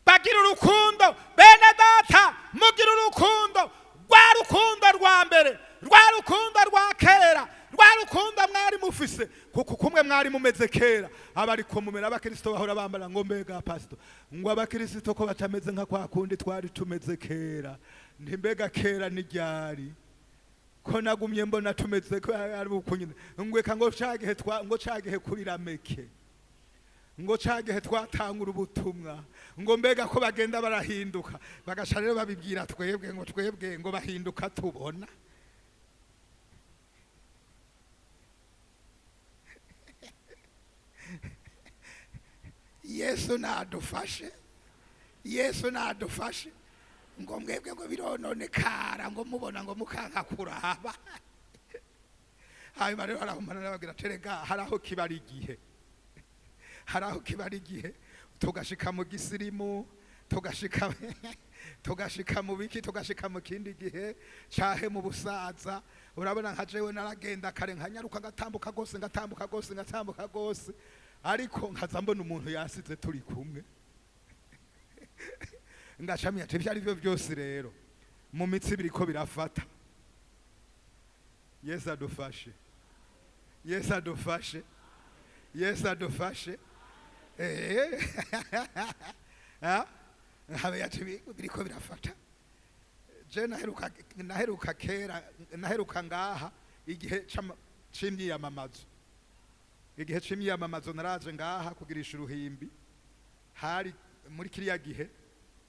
S2: bagira urukundo. Bene data, mugira urukundo, rwa rukundo rwa mbere, rwa rukundo rwa kera, rwa rukundo mwari mufise, kuko kumwe mwari mumeze kera aba ariko mumera. Abakirisito bahora bambara ngo: "Mbega pasito, ngo abakirisito ko batameze nka kwa kundi twari tumeze kera?" Nti: "Mbega kera ni ryari, ko nagumye mbona tumeze ko ari uko nyine?" Ngweka ngo cagihe twa, ngo cagihe kuri Rameke, ngo cagihe twatangura ubutumwa, ngo mbega ko bagenda barahinduka? Bagaca rero babibwira twebwe, ngo twebwe ngo bahinduka tubona. Yesu nadufashe, Yesu nadufashe. Ngo mwebwe ngo birononekara, ngo mubona ngo mukanka kuraba. Hanyuma rero harahumana n'ababwira: "Terega hari aho kiba ari igihe, hari aho kiba ari igihe tugashika mu gisirimu, tugashika mu biki, tugashika mu kindi gihe cahe mu busaza." Urabona nka jewe naragenda kare, nkanyaruka, ngatambuka gose, ngatambuka gose, ngatambuka gose, ariko nkaza mbona umuntu yasize turi kumwe, ngacamya ati ibyo ari byo byose rero mu mitsi biriko birafata. Yesu adufashe, Yesu adufashe, Yesu adufashe. Habe ati biriko birafata. Je naheruka kera, naheruka ngaha igihe c'imyiyamamazo. Igihe c'imyiyamamazo naraje ngaha kugirisha uruhimbi, hari muri kiriya gihe.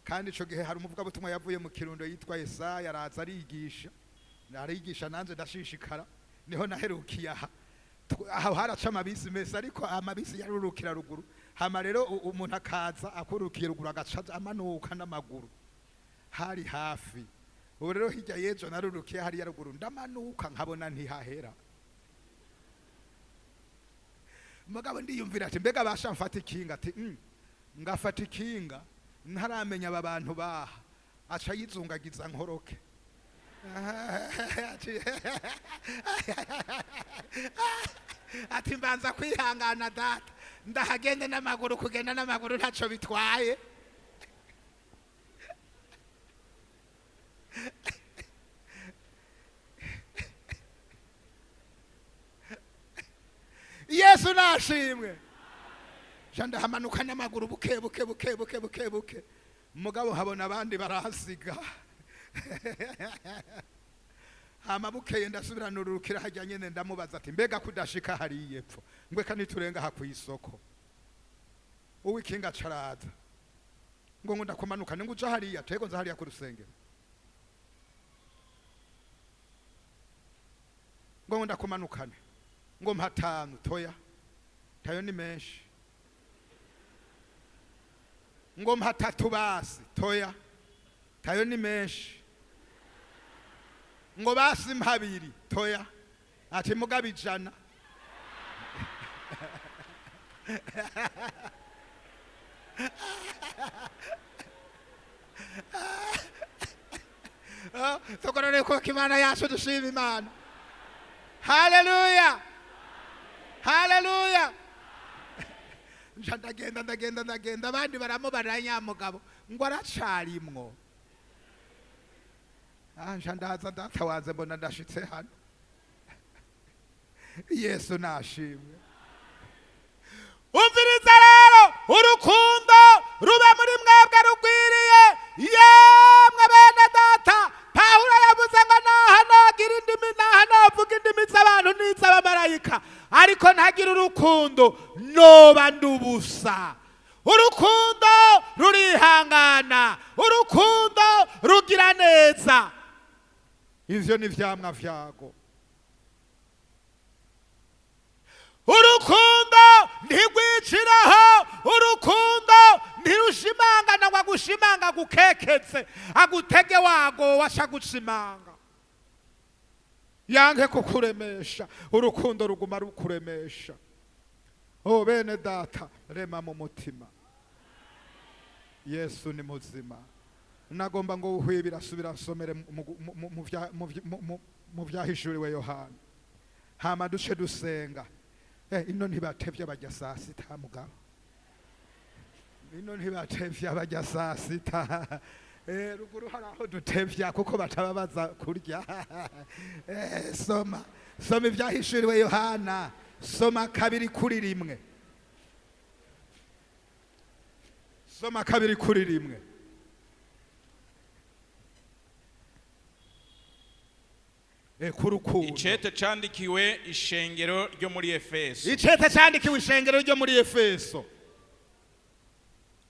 S2: Kandi ico gihe hari umuvugabutumwa yavuye mu Kirundo yitwa Yesaya, araza arigisha, arigisha, nanje ndashishikara. Niho naherukiye aha. Aho haraca amabisi meza, ariko amabisi yarurukira ruguru. Hama rero umuntu akaza akurukiye ruguru, agaca amanuka n'amaguru, hari hafi. Ubu rero hirya y'ejo narurukiye hariya ruguru, ndamanuka nkabona ntihahera. Mugabo ndiyumvira ati: "Mbega basha mfata ikinga?" Ati ngafata ikinga ntaramenya aba bantu baha, aca yizungagiza nkoroke. Ati mbanza kwihangana data, ndahagende n'amaguru, kugenda n'amaguru ntaco bitwaye. Yesu nashimwe. Ja ndahamanuka n'amaguru buke buke buke buke buke buke, mugabo habona abandi barahasiga. Hama bukeye ndasubira nururukira hajya nyene, ndamubaza ati: "Mbega kudashika hariya epfo?" Ngweka niturenga ha kw'isoko. Uwikinga caraza ngo ndakumanuka, ngo uja hariya tego, nza hariya ku rusengero, ngo ndakumanukane, ngo mpatanu. Toya, tayo ni menshi. Ngo mpatatu basi. Toya, tayo ni menshi. Ngo basi mpabiri. Toya.
S1: Ati mugabo 100. Tugorore kuko Imana yacu, dushima Imana. Haleluya, haleluya. Nca ndagenda, ndagenda, ndagenda, abandi baramubarira nyamugabo ngo aracarimwo. Nca ndaza, ndatawaze, mbona ndashitse hano. Yesu nashimwe.
S2: Umviriza rero, urukundo rube muri mwebwe rugwiriye. Yemwe bene data, Pawulo yavuze ngo naho nagira indimi, naho navuga indimi z'abantu n'iz'abamarayika, ariko ntagira urukundo, noba ndubusa. Urukundo rurihangana, urukundo rugira neza.
S1: Ivyo ni vyamwa vyago.
S2: Urukundo ntirwiciraho, urukundo ntirushimangana ngo agushimanga, agukeketse, agutege wago washa gushimanga,
S1: yanke kukuremesha. Urukundo ruguma rukuremesha. Oh, bene data, rema mu mutima. Yesu ni muzima. Nagomba ngo uhwibira, asubira nsomere mu vyahishuriwe Yohana, hama duce dusenga. Ino ntibatevye bajya saa sita, mugabo ino ntibatevye bajya saa sita. Ruguru hari aho dutevya kuko bataba baza kurya. Soma, soma ivyahishuriwe Yohana, soma 2:1, soma 2:1. Kurukundo.
S4: Icete candikiwe ishengero ryo muri Efeso.
S1: Icete candikiwe ishengero ryo muri Efeso.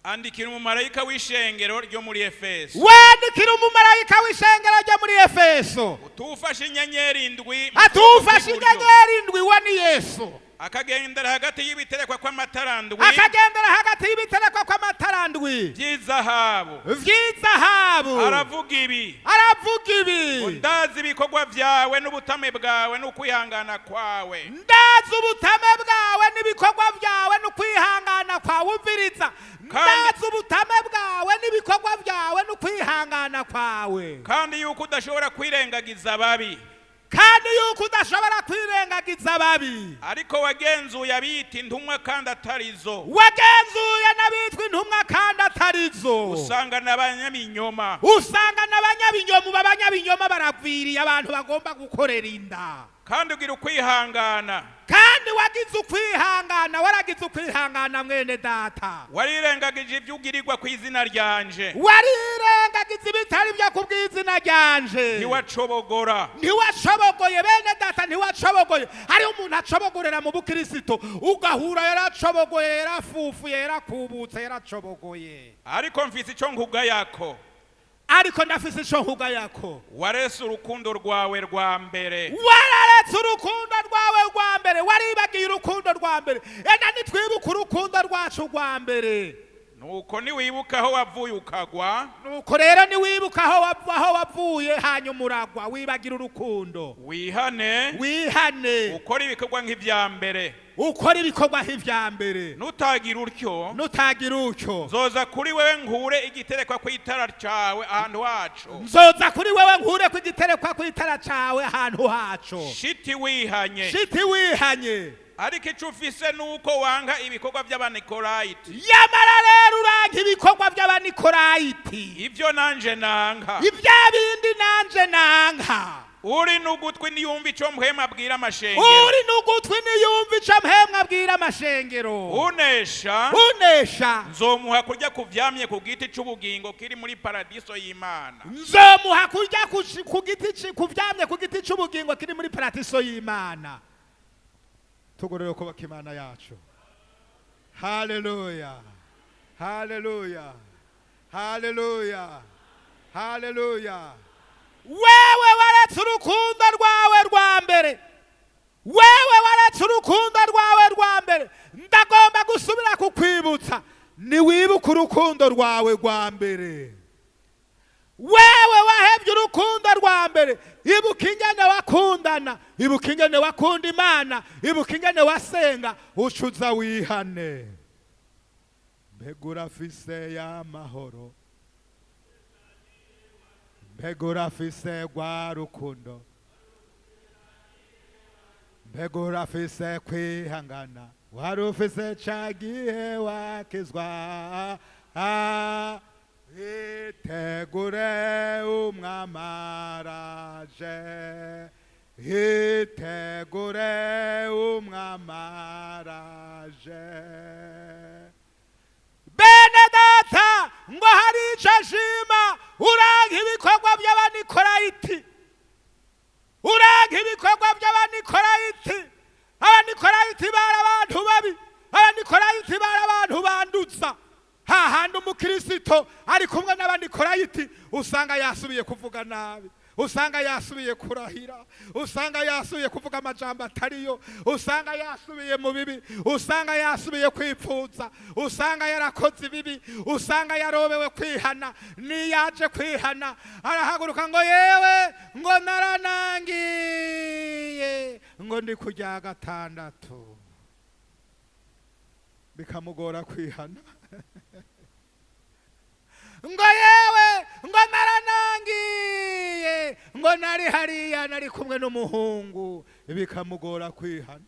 S4: Andikira umumarayika w'ishengero ryo muri Efeso.
S2: Wandikira umumarayika w'ishengero ryo muri Efeso.
S4: Utufashe inyenyeri indwi mu
S2: Atufashe
S4: kuboko kw'iburyo,
S2: inyenyeri indwi wa ni Yesu,
S4: akagendera hagati y'ibiterekwa kw'amatara ndwi
S2: akagendera hagati y'ibiterekwa kw'amatara ndwi
S4: by'izahabu,
S2: vy'izahabu,
S4: aravuga ibi:
S2: aravuga ibi:
S4: Ndazi ibikorwa byawe n'ubutame bwawe n'ukwihangana kwawe,
S2: Ndazi ubutame bwawe n'ibikorwa byawe n'ukwihangana kwawe. Umviriza. Ndazi ubutame bwawe n'ibikorwa byawe n'ukwihangana kwawe,
S4: kandi yuko udashobora kwirengagiza ababi,
S2: kandi yuko udashobora kwirengagiza ababi,
S4: ariko wagenzuye abiyita intumwa kandi atarizo,
S2: wagenzuye n'abitwa intumwa kandi atarizo,
S4: usanga n'abanyabinyoma.
S2: Usanga n'abanyabinyoma. Abanyabinyoma baragwiriye, abantu bagomba gukorera inda.
S4: Kandi ugira ukwihangana,
S2: Kandi wagize ukwihangana, waragize ukwihangana, mwene data.
S4: Warirengagije ibyo ugirirwa ku izina ryanje,
S2: Warirengagiza ibitari byo ku bw'izina ryanje,
S4: ntiwacobogora.
S2: Ntiwacobogoye, bene data, ntiwacobogoye. Hariho umuntu acobogorera mu bukirisito, ugahura yaracobogoye, yarafufuye, yarakubutse, yaracobogoye.
S4: Ariko mfise icyo nkugayako:
S2: Ariko ndafise ico nkugayako:
S4: warese urukundo rwawe rwa mbere.
S2: Wararetse urukundo rwawe rwa mbere, waribagiye urukundo rwa mbere. Enda nitwibuke urukundo rwacu rwa mbere.
S4: Nuko niwibuka aho wavuye ukagwa,
S2: Nuko rero niwibuka aho wavuye hanyuma uragwa, wibagira urukundo,
S4: wihane,
S2: wihane,
S4: ukore ibikorwa nk'ibya mbere.
S2: Ukora ibikorwa nk'ivya mbere.
S4: Nutagira utyo,
S2: Nutagira utyo,
S4: nzoza kuri wewe nkure igiterekwa kw'itara cawe ahantu haco,
S2: nzoza kuri wewe nkure ku igiterekwa kw'itara cawe ahantu haco,
S4: shiti wihanye.
S2: Shiti wihanye.
S4: Ariko ico ufise nuko wanka ibikorwa by'Abanikolayiti,
S2: Yamara rero uranka ibikorwa by'Abanikorayiti,
S4: ivyo nanje nanka.
S2: Ibya bindi nanje nanka.
S4: Uri n'ugutwi niyumva ico Mpwemu abwira amashengero.
S2: Uri n'ugutwi niyumva ico Mpwemu abwira amashengero.
S4: Unesha,
S2: Unesha,
S4: nzomuha kurya ku vyamye ku giti c'ubugingo kiri muri paradiso y'Imana.
S2: Nzomuha kurya ku giti ku vyamye ku giti c'ubugingo kiri muri paradiso y'Imana.
S1: Tugorore kubaka Imana yacu. Haleluya, haleluya, haleluya, haleluya.
S2: Wewe waretse urukundo rwawe rwa mbere, wewe waretse urukundo rwawe rwa mbere. Ndagomba gusubira kukwibutsa, niwibuke urukundo rwawe rwa mbere. Wewe wahebye urukundo rwa mbere, ibuka ingene wakundana, ibuka ingene wakunda Imana, ibuka ingene wasenga, ucuza wihane. Mbega urafise y'amahoro? Mbega urafise rwa rukundo? Mbega urafise kwihangana wari ufise ca gihe wakizwa? Ah, itegure, Umwami araje. Itegure, Umwami araje. Bene data, ngo hari ico ashima: uranka ibikorwa by'Abanikorayiti, uranka ibikorwa by'Abanikorayiti. Abanikorayiti bari abantu babi, Abanikorayiti bari abantu banduza. Hahandi umukirisito ari kumwe n'Abanikorayiti, usanga yasubiye kuvuga nabi, usanga yasubiye kurahira, usanga yasubiye kuvuga amajambo atariyo, usanga yasubiye mu bibi, usanga yasubiye kwipfuza, usanga yarakoze ibibi, usanga yarobewe kwihana. Niyaje kwihana, arahaguruka ngo: "Yewe," ngo, "naranangiye," ngo, "ndi kurya gatandatu." Bikamugora kwihana. Ngo: "Yewe," ngo, "naranangiye," ngo, "nari hariya, nari kumwe n'umuhungu." Bikamugora kwihana.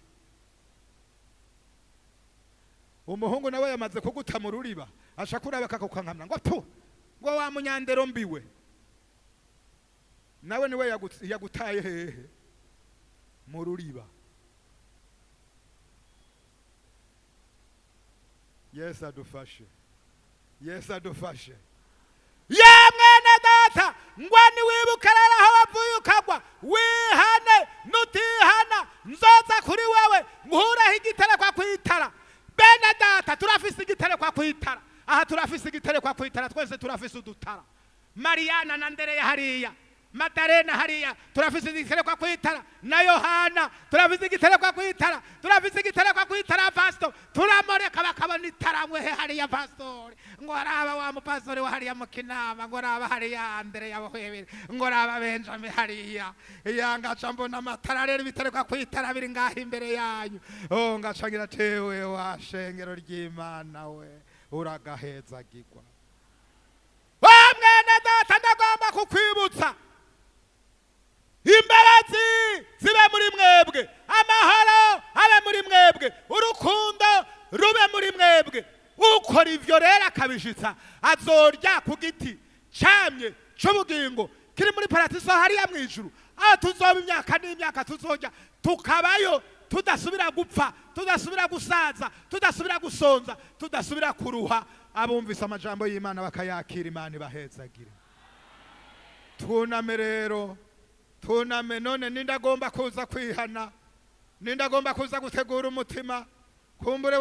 S2: Umuhungu nawe yamaze kuguta mu ruriba, aca kuraba akakukankamira ngo: "Tu," ngo, "wa munyandero mbiwe." Nawe niwe yagutaye hehe? Mu ruriba. Yesu adufashe, Yesu adufashe. Ya mwene data, ngo niwibuke rero aho wavuye ukagwa, wihane. Nutihana, nzoza kuri wewe nkureho igiterekwa kwitara. Bene data, turafise igiterekwa kwitara aha, turafise igiterekwa kwitara twese, turafise udutara. Mariyana na Ndereya hariya, Madarena hariya, turafise igiterekwa kwitara, na Yohana turafise igiterekwa kwitara, turafise igiterekwa kwitara. Pastor, turamureka bakabona itara mwehe hariya. Pastori, ngo raba wa mupastori wa hariya mu Kinama, ngo raba hariya Andereya buhebere, ngo raba Benjamin hariya. Iya ngaca mbona amatara rero, ibiterekwa kwitara biri ngaho imbere yanyu. Oh, ngaca ngira tewe wa shengero ry'Imana we, uragahezagirwa. Wa mwene data, ndagomba kukwibutsa: imbabazi zibe muri mwebwe, amahoro abe muri mwebwe, urukundo rube muri mwebwe. Ukora ivyo rero akabishitsa, azorya ku giti camye c'ubugingo kiri muri paradiso hariya mu ijuru, aho tuzoba imyaka n'imyaka. Tuzorya tukabayo, tudasubira gupfa, tudasubira gusaza, tudasubira gusonza, tudasubira kuruha. Abumvise amajambo y'Imana bakayakira, Imana ibahezagire. Twuname rero, tuname. None ninde agomba kuza kwihana? Ninde agomba kuza gutegura umutima? Kumbure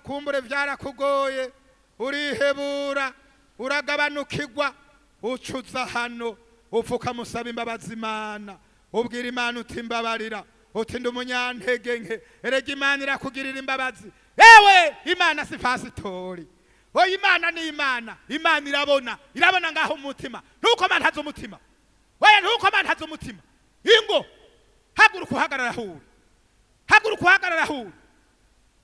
S2: kumbure vyarakugoye, urihebura, uragabanukirwa, ucuza hano, upfuka, musaba imbabazi Imana, ubwira Imana uti: "Mbabarira," uti: "Ndi umunyantege nke." Erega Imana irakugirira imbabazi. Ewe, Imana si pasitori. Oya, Imana ni Imana. Imana irabona, irabona ngaho umutima. Ntukomantaze umutima. Oya, ntukomantaze umutima. Ingo, haguruka uhagarara aho uri, haguruka uhagarara aho uri,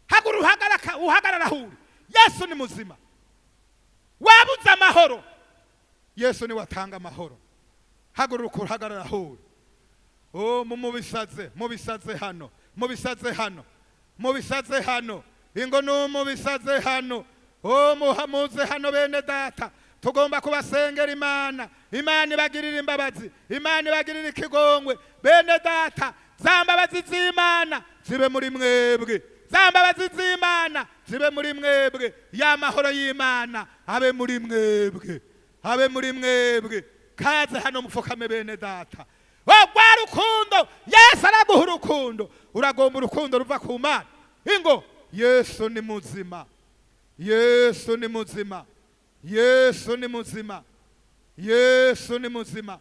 S2: haguruka uhagarara aho uri. Yesu ni muzima. Wabuze amahoro, Yesu niwe atanga amahoro. Haguruka uhagarara aho uri. Oh, mubisaze, mubisaze hano, mubisaze hano, mubisaze hano. Ingo numubisaze hano. Oh, muze hano bene data, tugomba kubasengera Imana. Imana ibagirira imbabazi, Imana ibagirira ikigongwe. Bene data, za mbabazi z'Imana zibe muri mwebwe, za mbabazi z'Imana zibe muri mwebwe, ya mahoro y'Imana abe muri mwebwe, abe muri mwebwe. Kaze hano mupfukame bene data. Oh, rwa rukundo, Yesu araguha urukundo. Uragomba urukundo ruva ku Mana? Ingo, Yesu ni muzima, Yesu ni muzima, Yesu ni muzima, Yesu ni muzima,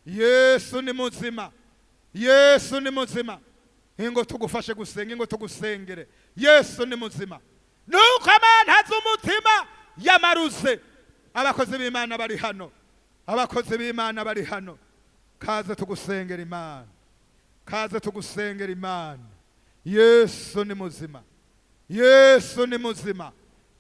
S2: Yesu ni muzima, Yesu ni muzima. Ingo tugufashe gusenga, ingo tugusengere. Yesu ni muzima. Nuko amantaza umutima yamaruze. Abakozi b'Imana bari hano.
S1: Abakozi b'Imana bari hano, kaze tugusengera Imana, kaze tugusengera Imana. Yesu ni muzima, Yesu ni muzima.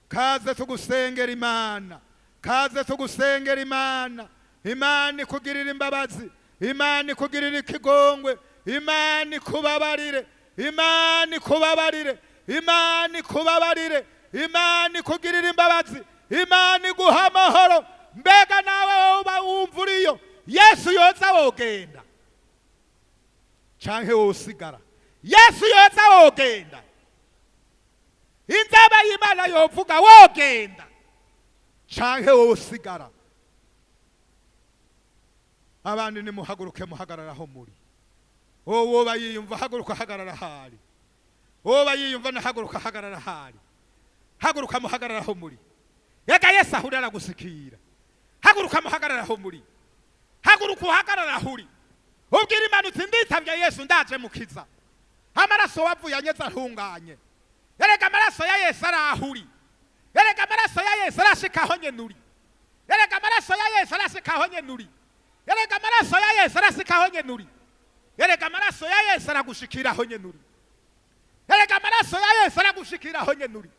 S1: Kaze tugusengera Imana, kaze tugusengera Imana. Imana ikugirira imbabazi, Imana ikugirira ikigongwe, Imana ikubabarire, Imana ikubabarire, Imana ikubabarire, Imana ikugirira imbabazi, Imana iguha amahoro. Mbega nawe woba wumva uriyo, Yesu yoza wogenda canke wosigara? Yesu yoza wogenda? Inzaba y'Imana yovuga wogenda canke wosigara? Abandi nimuhaguruke, muhagarara aho muri. Woba yiyumva, haguruka, hagarara ahari. Woba yiyumva, nahaguruka, hagarara ahari. Haguruka, muhagarara aho muri. Ega Yesu ahuri aragusikira. Haguruka, muhagarara aho muri. Haguruka, uhagarara aho uri, ubwira Imana uti: "Nditavye Yesu, ndaje mukiza. Amaraso wavuye anyeze arahunganye." Erega amaraso ya Yesu arahuri. Erega amaraso ya Yesu arashika aho nyene uri. Erega amaraso ya Yesu arashika aho nyene uri. Erega amaraso ya Yesu arashika aho nyene uri. Erega amaraso ya Yesu aragushikira aho nyene uri. Erega amaraso ya Yesu aragushikira aho nyene uri.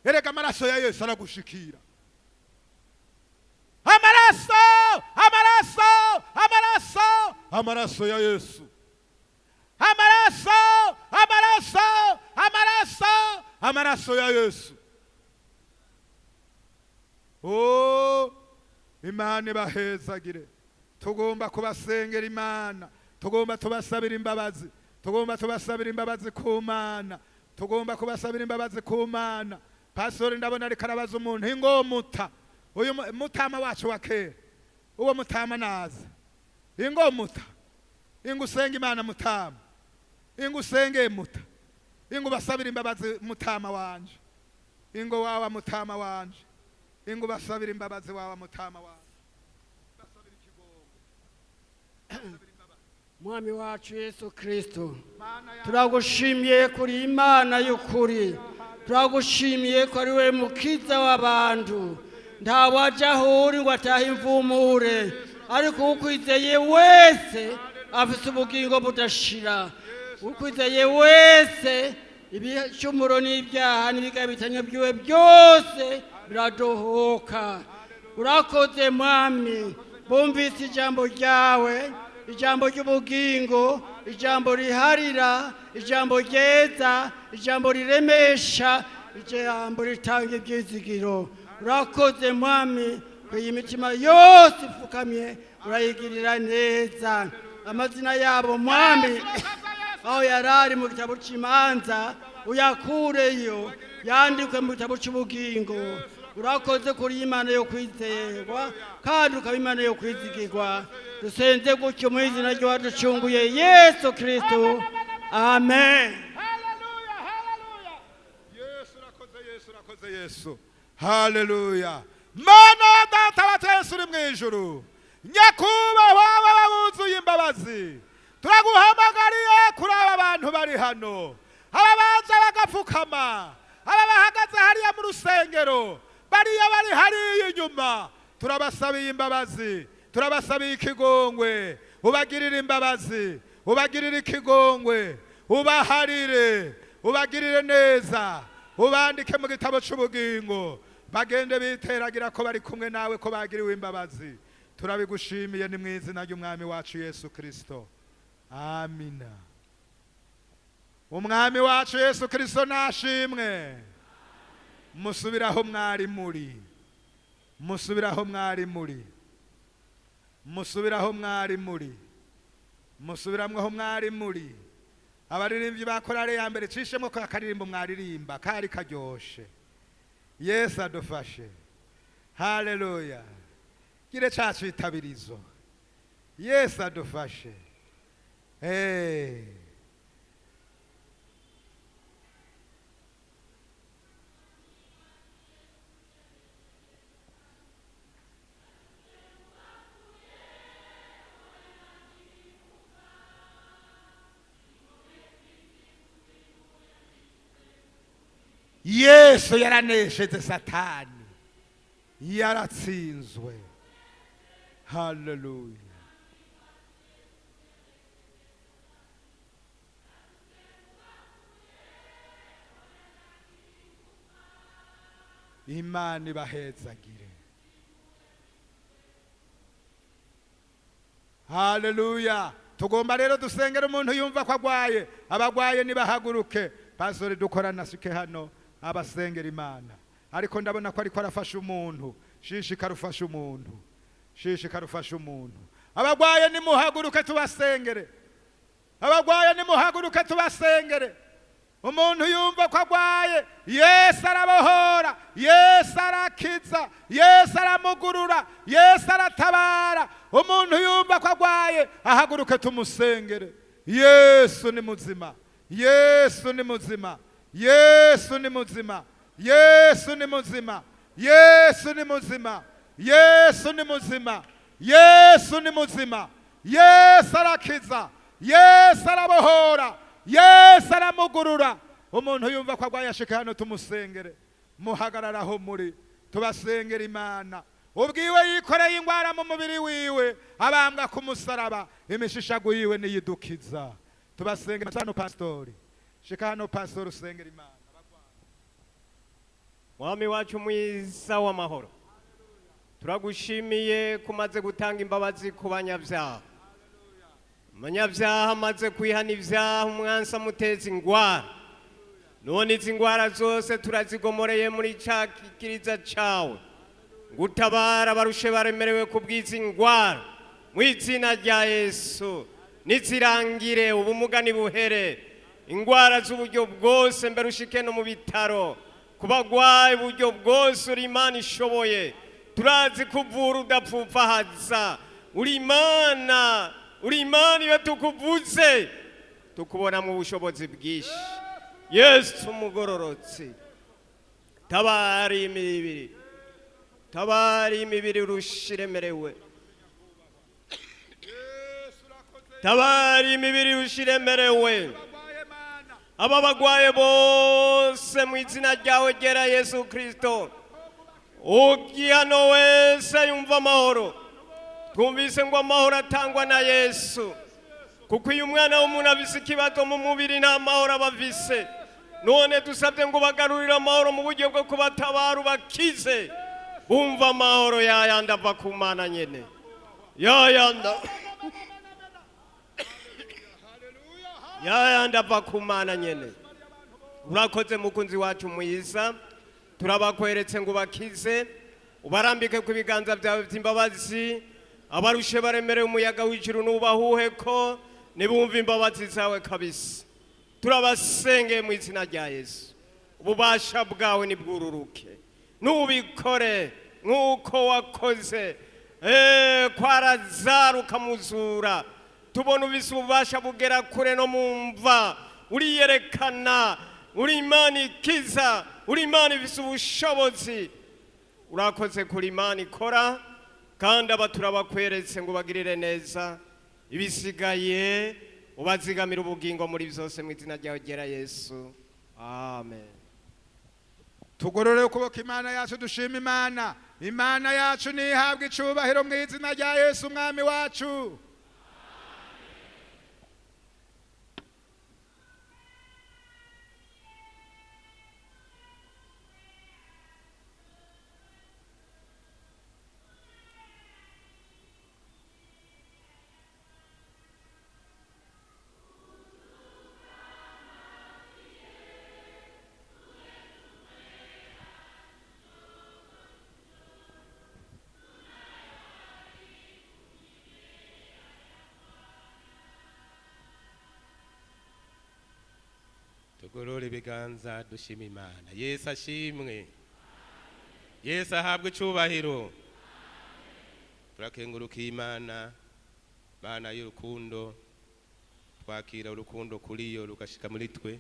S1: Erega amaraso ya Yesu aragushikira. Amaraso, amaraso, amaraso, amaraso ya Yesu, amaraso, amaraso, amaraso, amaraso ya Yesu. Oh, Imana ibahezagire. Tugomba kubasengera Imana, tugomba tubasabira imbabazi, tugomba tubasabira imbabazi ku Mana, tugomba kubasabira imbabazi ku Mana. Pastori ndabona ariko arabaza umuntu ingomuta. Uyu mutama wacu wa kera, uwo mutama naza. Ingomuta, ingo usenga Imana mutama, ingo usenge muta, ingo basabira imbabazi mutama wanje, ingo wawa mutama wanje, ingo basabira imbabazi wawa mutama wanje, basabira ikigongo.
S5: Mwami wacu Yesu Kristo,
S1: Mana ya
S5: turagushimiye kuri Imana y'ukuri. Turagushimiye ko ari we mukiza w'abantu. Ntawaja aho uri ngo atahe imvumure, ariko ukwizeye wese afise ubugingo budashira. Ukwizeye wese, ibicumuro n'ibyaha n'ibigabitanyo byiwe byose biradohoka. Urakoze Mwami. Bumvise ijambo ryawe, ijambo ry'ubugingo, ijambo riharira, ijambo ryeza, ijambo riremesha, ijambo ritanga ibyizigiro. Urakoze Mwami ko iyi mitima yose ipfukamye urayigirira neza. Amazina yabo Mwami, aho yari ari mu gitabo cy'imanza, uyakureyo, yandikwe mu gitabo cy'ubugingo. Urakoze kuri Imana yo kwizerwa kandi ukaba Imana yo kwizigirwa. Dusenze gutyo mu izina ry'uwaducunguye Yesu Kristo, amen.
S1: Haleluya, haleluya! Yesu urakoze, Yesu urakoze, Yesu. Haleluya! Mana ya Data wa twese uri mu ijuru, nyakubahwa waba wuzuye imbabazi, turaguhamagariye kuri aba bantu bari hano, aba baza bagapfukama, aba bahagaze hariya mu rusengero, bariya bari hariya inyuma. Turabasabiye imbabazi, turabasabiye ikigongwe. Ubagirire imbabazi, ubagirire ikigongwe, ubaharire, ubagirire neza, ubandike mu gitabo cy'ubugingo, bagende biteragira ko bari kumwe nawe, ko bagiriwe imbabazi. Turabigushimiye, ni mu izina ry'Umwami wacu Yesu Kristo, amina. Umwami wacu Yesu Kristo nashimwe. Musubiraho mwari muri, musubiraho mwari muri, musubiraho mwari muri, musubiramwo aho mwari muri. Abaririmbyi ba korale ya mbere, cishemwo ka karirimbo mwaririmba kari karyoshe. Yesu adufashe. Haleluya! Gire ca citabirizo. Yesu adufashe. Hey. Yesu yaranesheje Satani, yaratsinzwe.
S2: Haleluya. Imana ibahezagire. Haleluya. Tugomba rero dusengera umuntu yumva ko agwaye. Abagwaye nibahaguruke. Pastori dukorana sike hano abasengera Imana, ariko ndabona ko ariko arafasha umuntu. Shishikara ufasha umuntu, shishikara ufasha umuntu. Abagwaye nimuhaguruke tubasengere. Abagwaye nimuhaguruke tubasengere. Umuntu yumva ko agwaye, Yesu arabohora, Yesu arakiza, Yesu aramugurura, Yesu aratabara. Umuntu yumva ko agwaye ahaguruke tumusengere. Yesu ni muzima, Yesu ni muzima, Yesu ni muzima, Yesu ni muzima, Yesu ni muzima, Yesu ni muzima, Yesu ni muzima. Yesu arakiza, Yesu arabohora, Yesu aramugurura. Umuntu yumva ko agwaye ashike hano tumusengere. Muhagararaho muri tubasengera Imana. Ubwiwe yikoreye ingwara mu mubiri wiwe, abambwa ku musaraba, imishishago yiwe niyidukiza. Tubasengera hano. Pastori, shika hano pastori, usengera Imana.
S6: Mwami wacu mwiza w'amahoro, turagushimiye kumaze gutanga imbabazi ku banyabyaha. Umunyabyaha amaze kwihana ibyaha, umwansi amuteza ingwara. None izi ngwara zose turazigomoreye muri ca kikiriza cawe, ngutabara barushe baremerewe ku bw'izi ngwara. Mu izina rya Yesu nizirangire, ubumuga nibuhere, ingwara z'uburyo bwose, mbere ushike no mu bitaro ku bagwayi uburyo bwose. Uri Imana ishoboye, turazi kuvura udapfupfahaza. Uri Imana, uri Imana. Iyo tukuvuze tukubona mu bushobozi bwinshi. Yesu umugororotsi, tabara imibiri, tabara imibiri urushiremerewe, tabara imibiri urushiremerewe. Aba bagwaye bose, mu izina ryawe gera Yesu Kristo, ugihano wese yumva amahoro. Twumvise ngo amahoro atangwa na Yesu, kuko iyo umwana w'umuntu afise ikibazo mu mubiri nta mahoro aba afise. None dusabye ngo bagarurire amahoro mu buryo bwo kubatabara, ubakize, bumva amahoro yayandi ava ku Mana nyene, yayandi ava ku Mana nyene. Urakoze mukunzi wacu mwiza, turabakweretse ngo ubakize, ubarambike ku biganza byawe by'imbabazi. Abarushe baremerewe, umuyaga w'ijuru nubahuheko, nibumva imbabazi zawe kabisa. Turabasengeye mu izina rya Yesu, ububasha bwawe nibwururuke, nubikore nk'uko wakoze kwa Lazaro ukamuzura. Tubona ubise ububasha bugera kure no mu mva, uriyerekana. Uri Imana ikiza, uri Imana ifise ubushobozi. Urakoze kuri Imana ikora, kandi aba turabakweretse ngo ubagirire neza, ibisigaye ubazigamira ubugingo muri byose, mu izina ryawe ryera Yesu, amen.
S1: Tugorore ukuboko Imana yacu, dushima Imana. Imana yacu nihabwe icubahiro mu izina rya Yesu umwami wacu.
S3: Tugorore ibiganza dushima Imana. Yesu ashimwe, Yesu ahabwe icubahiro. Turakengurukiye Imana, Imana y'urukundo. Twakira urukundo kuri yo rugashika muri twe.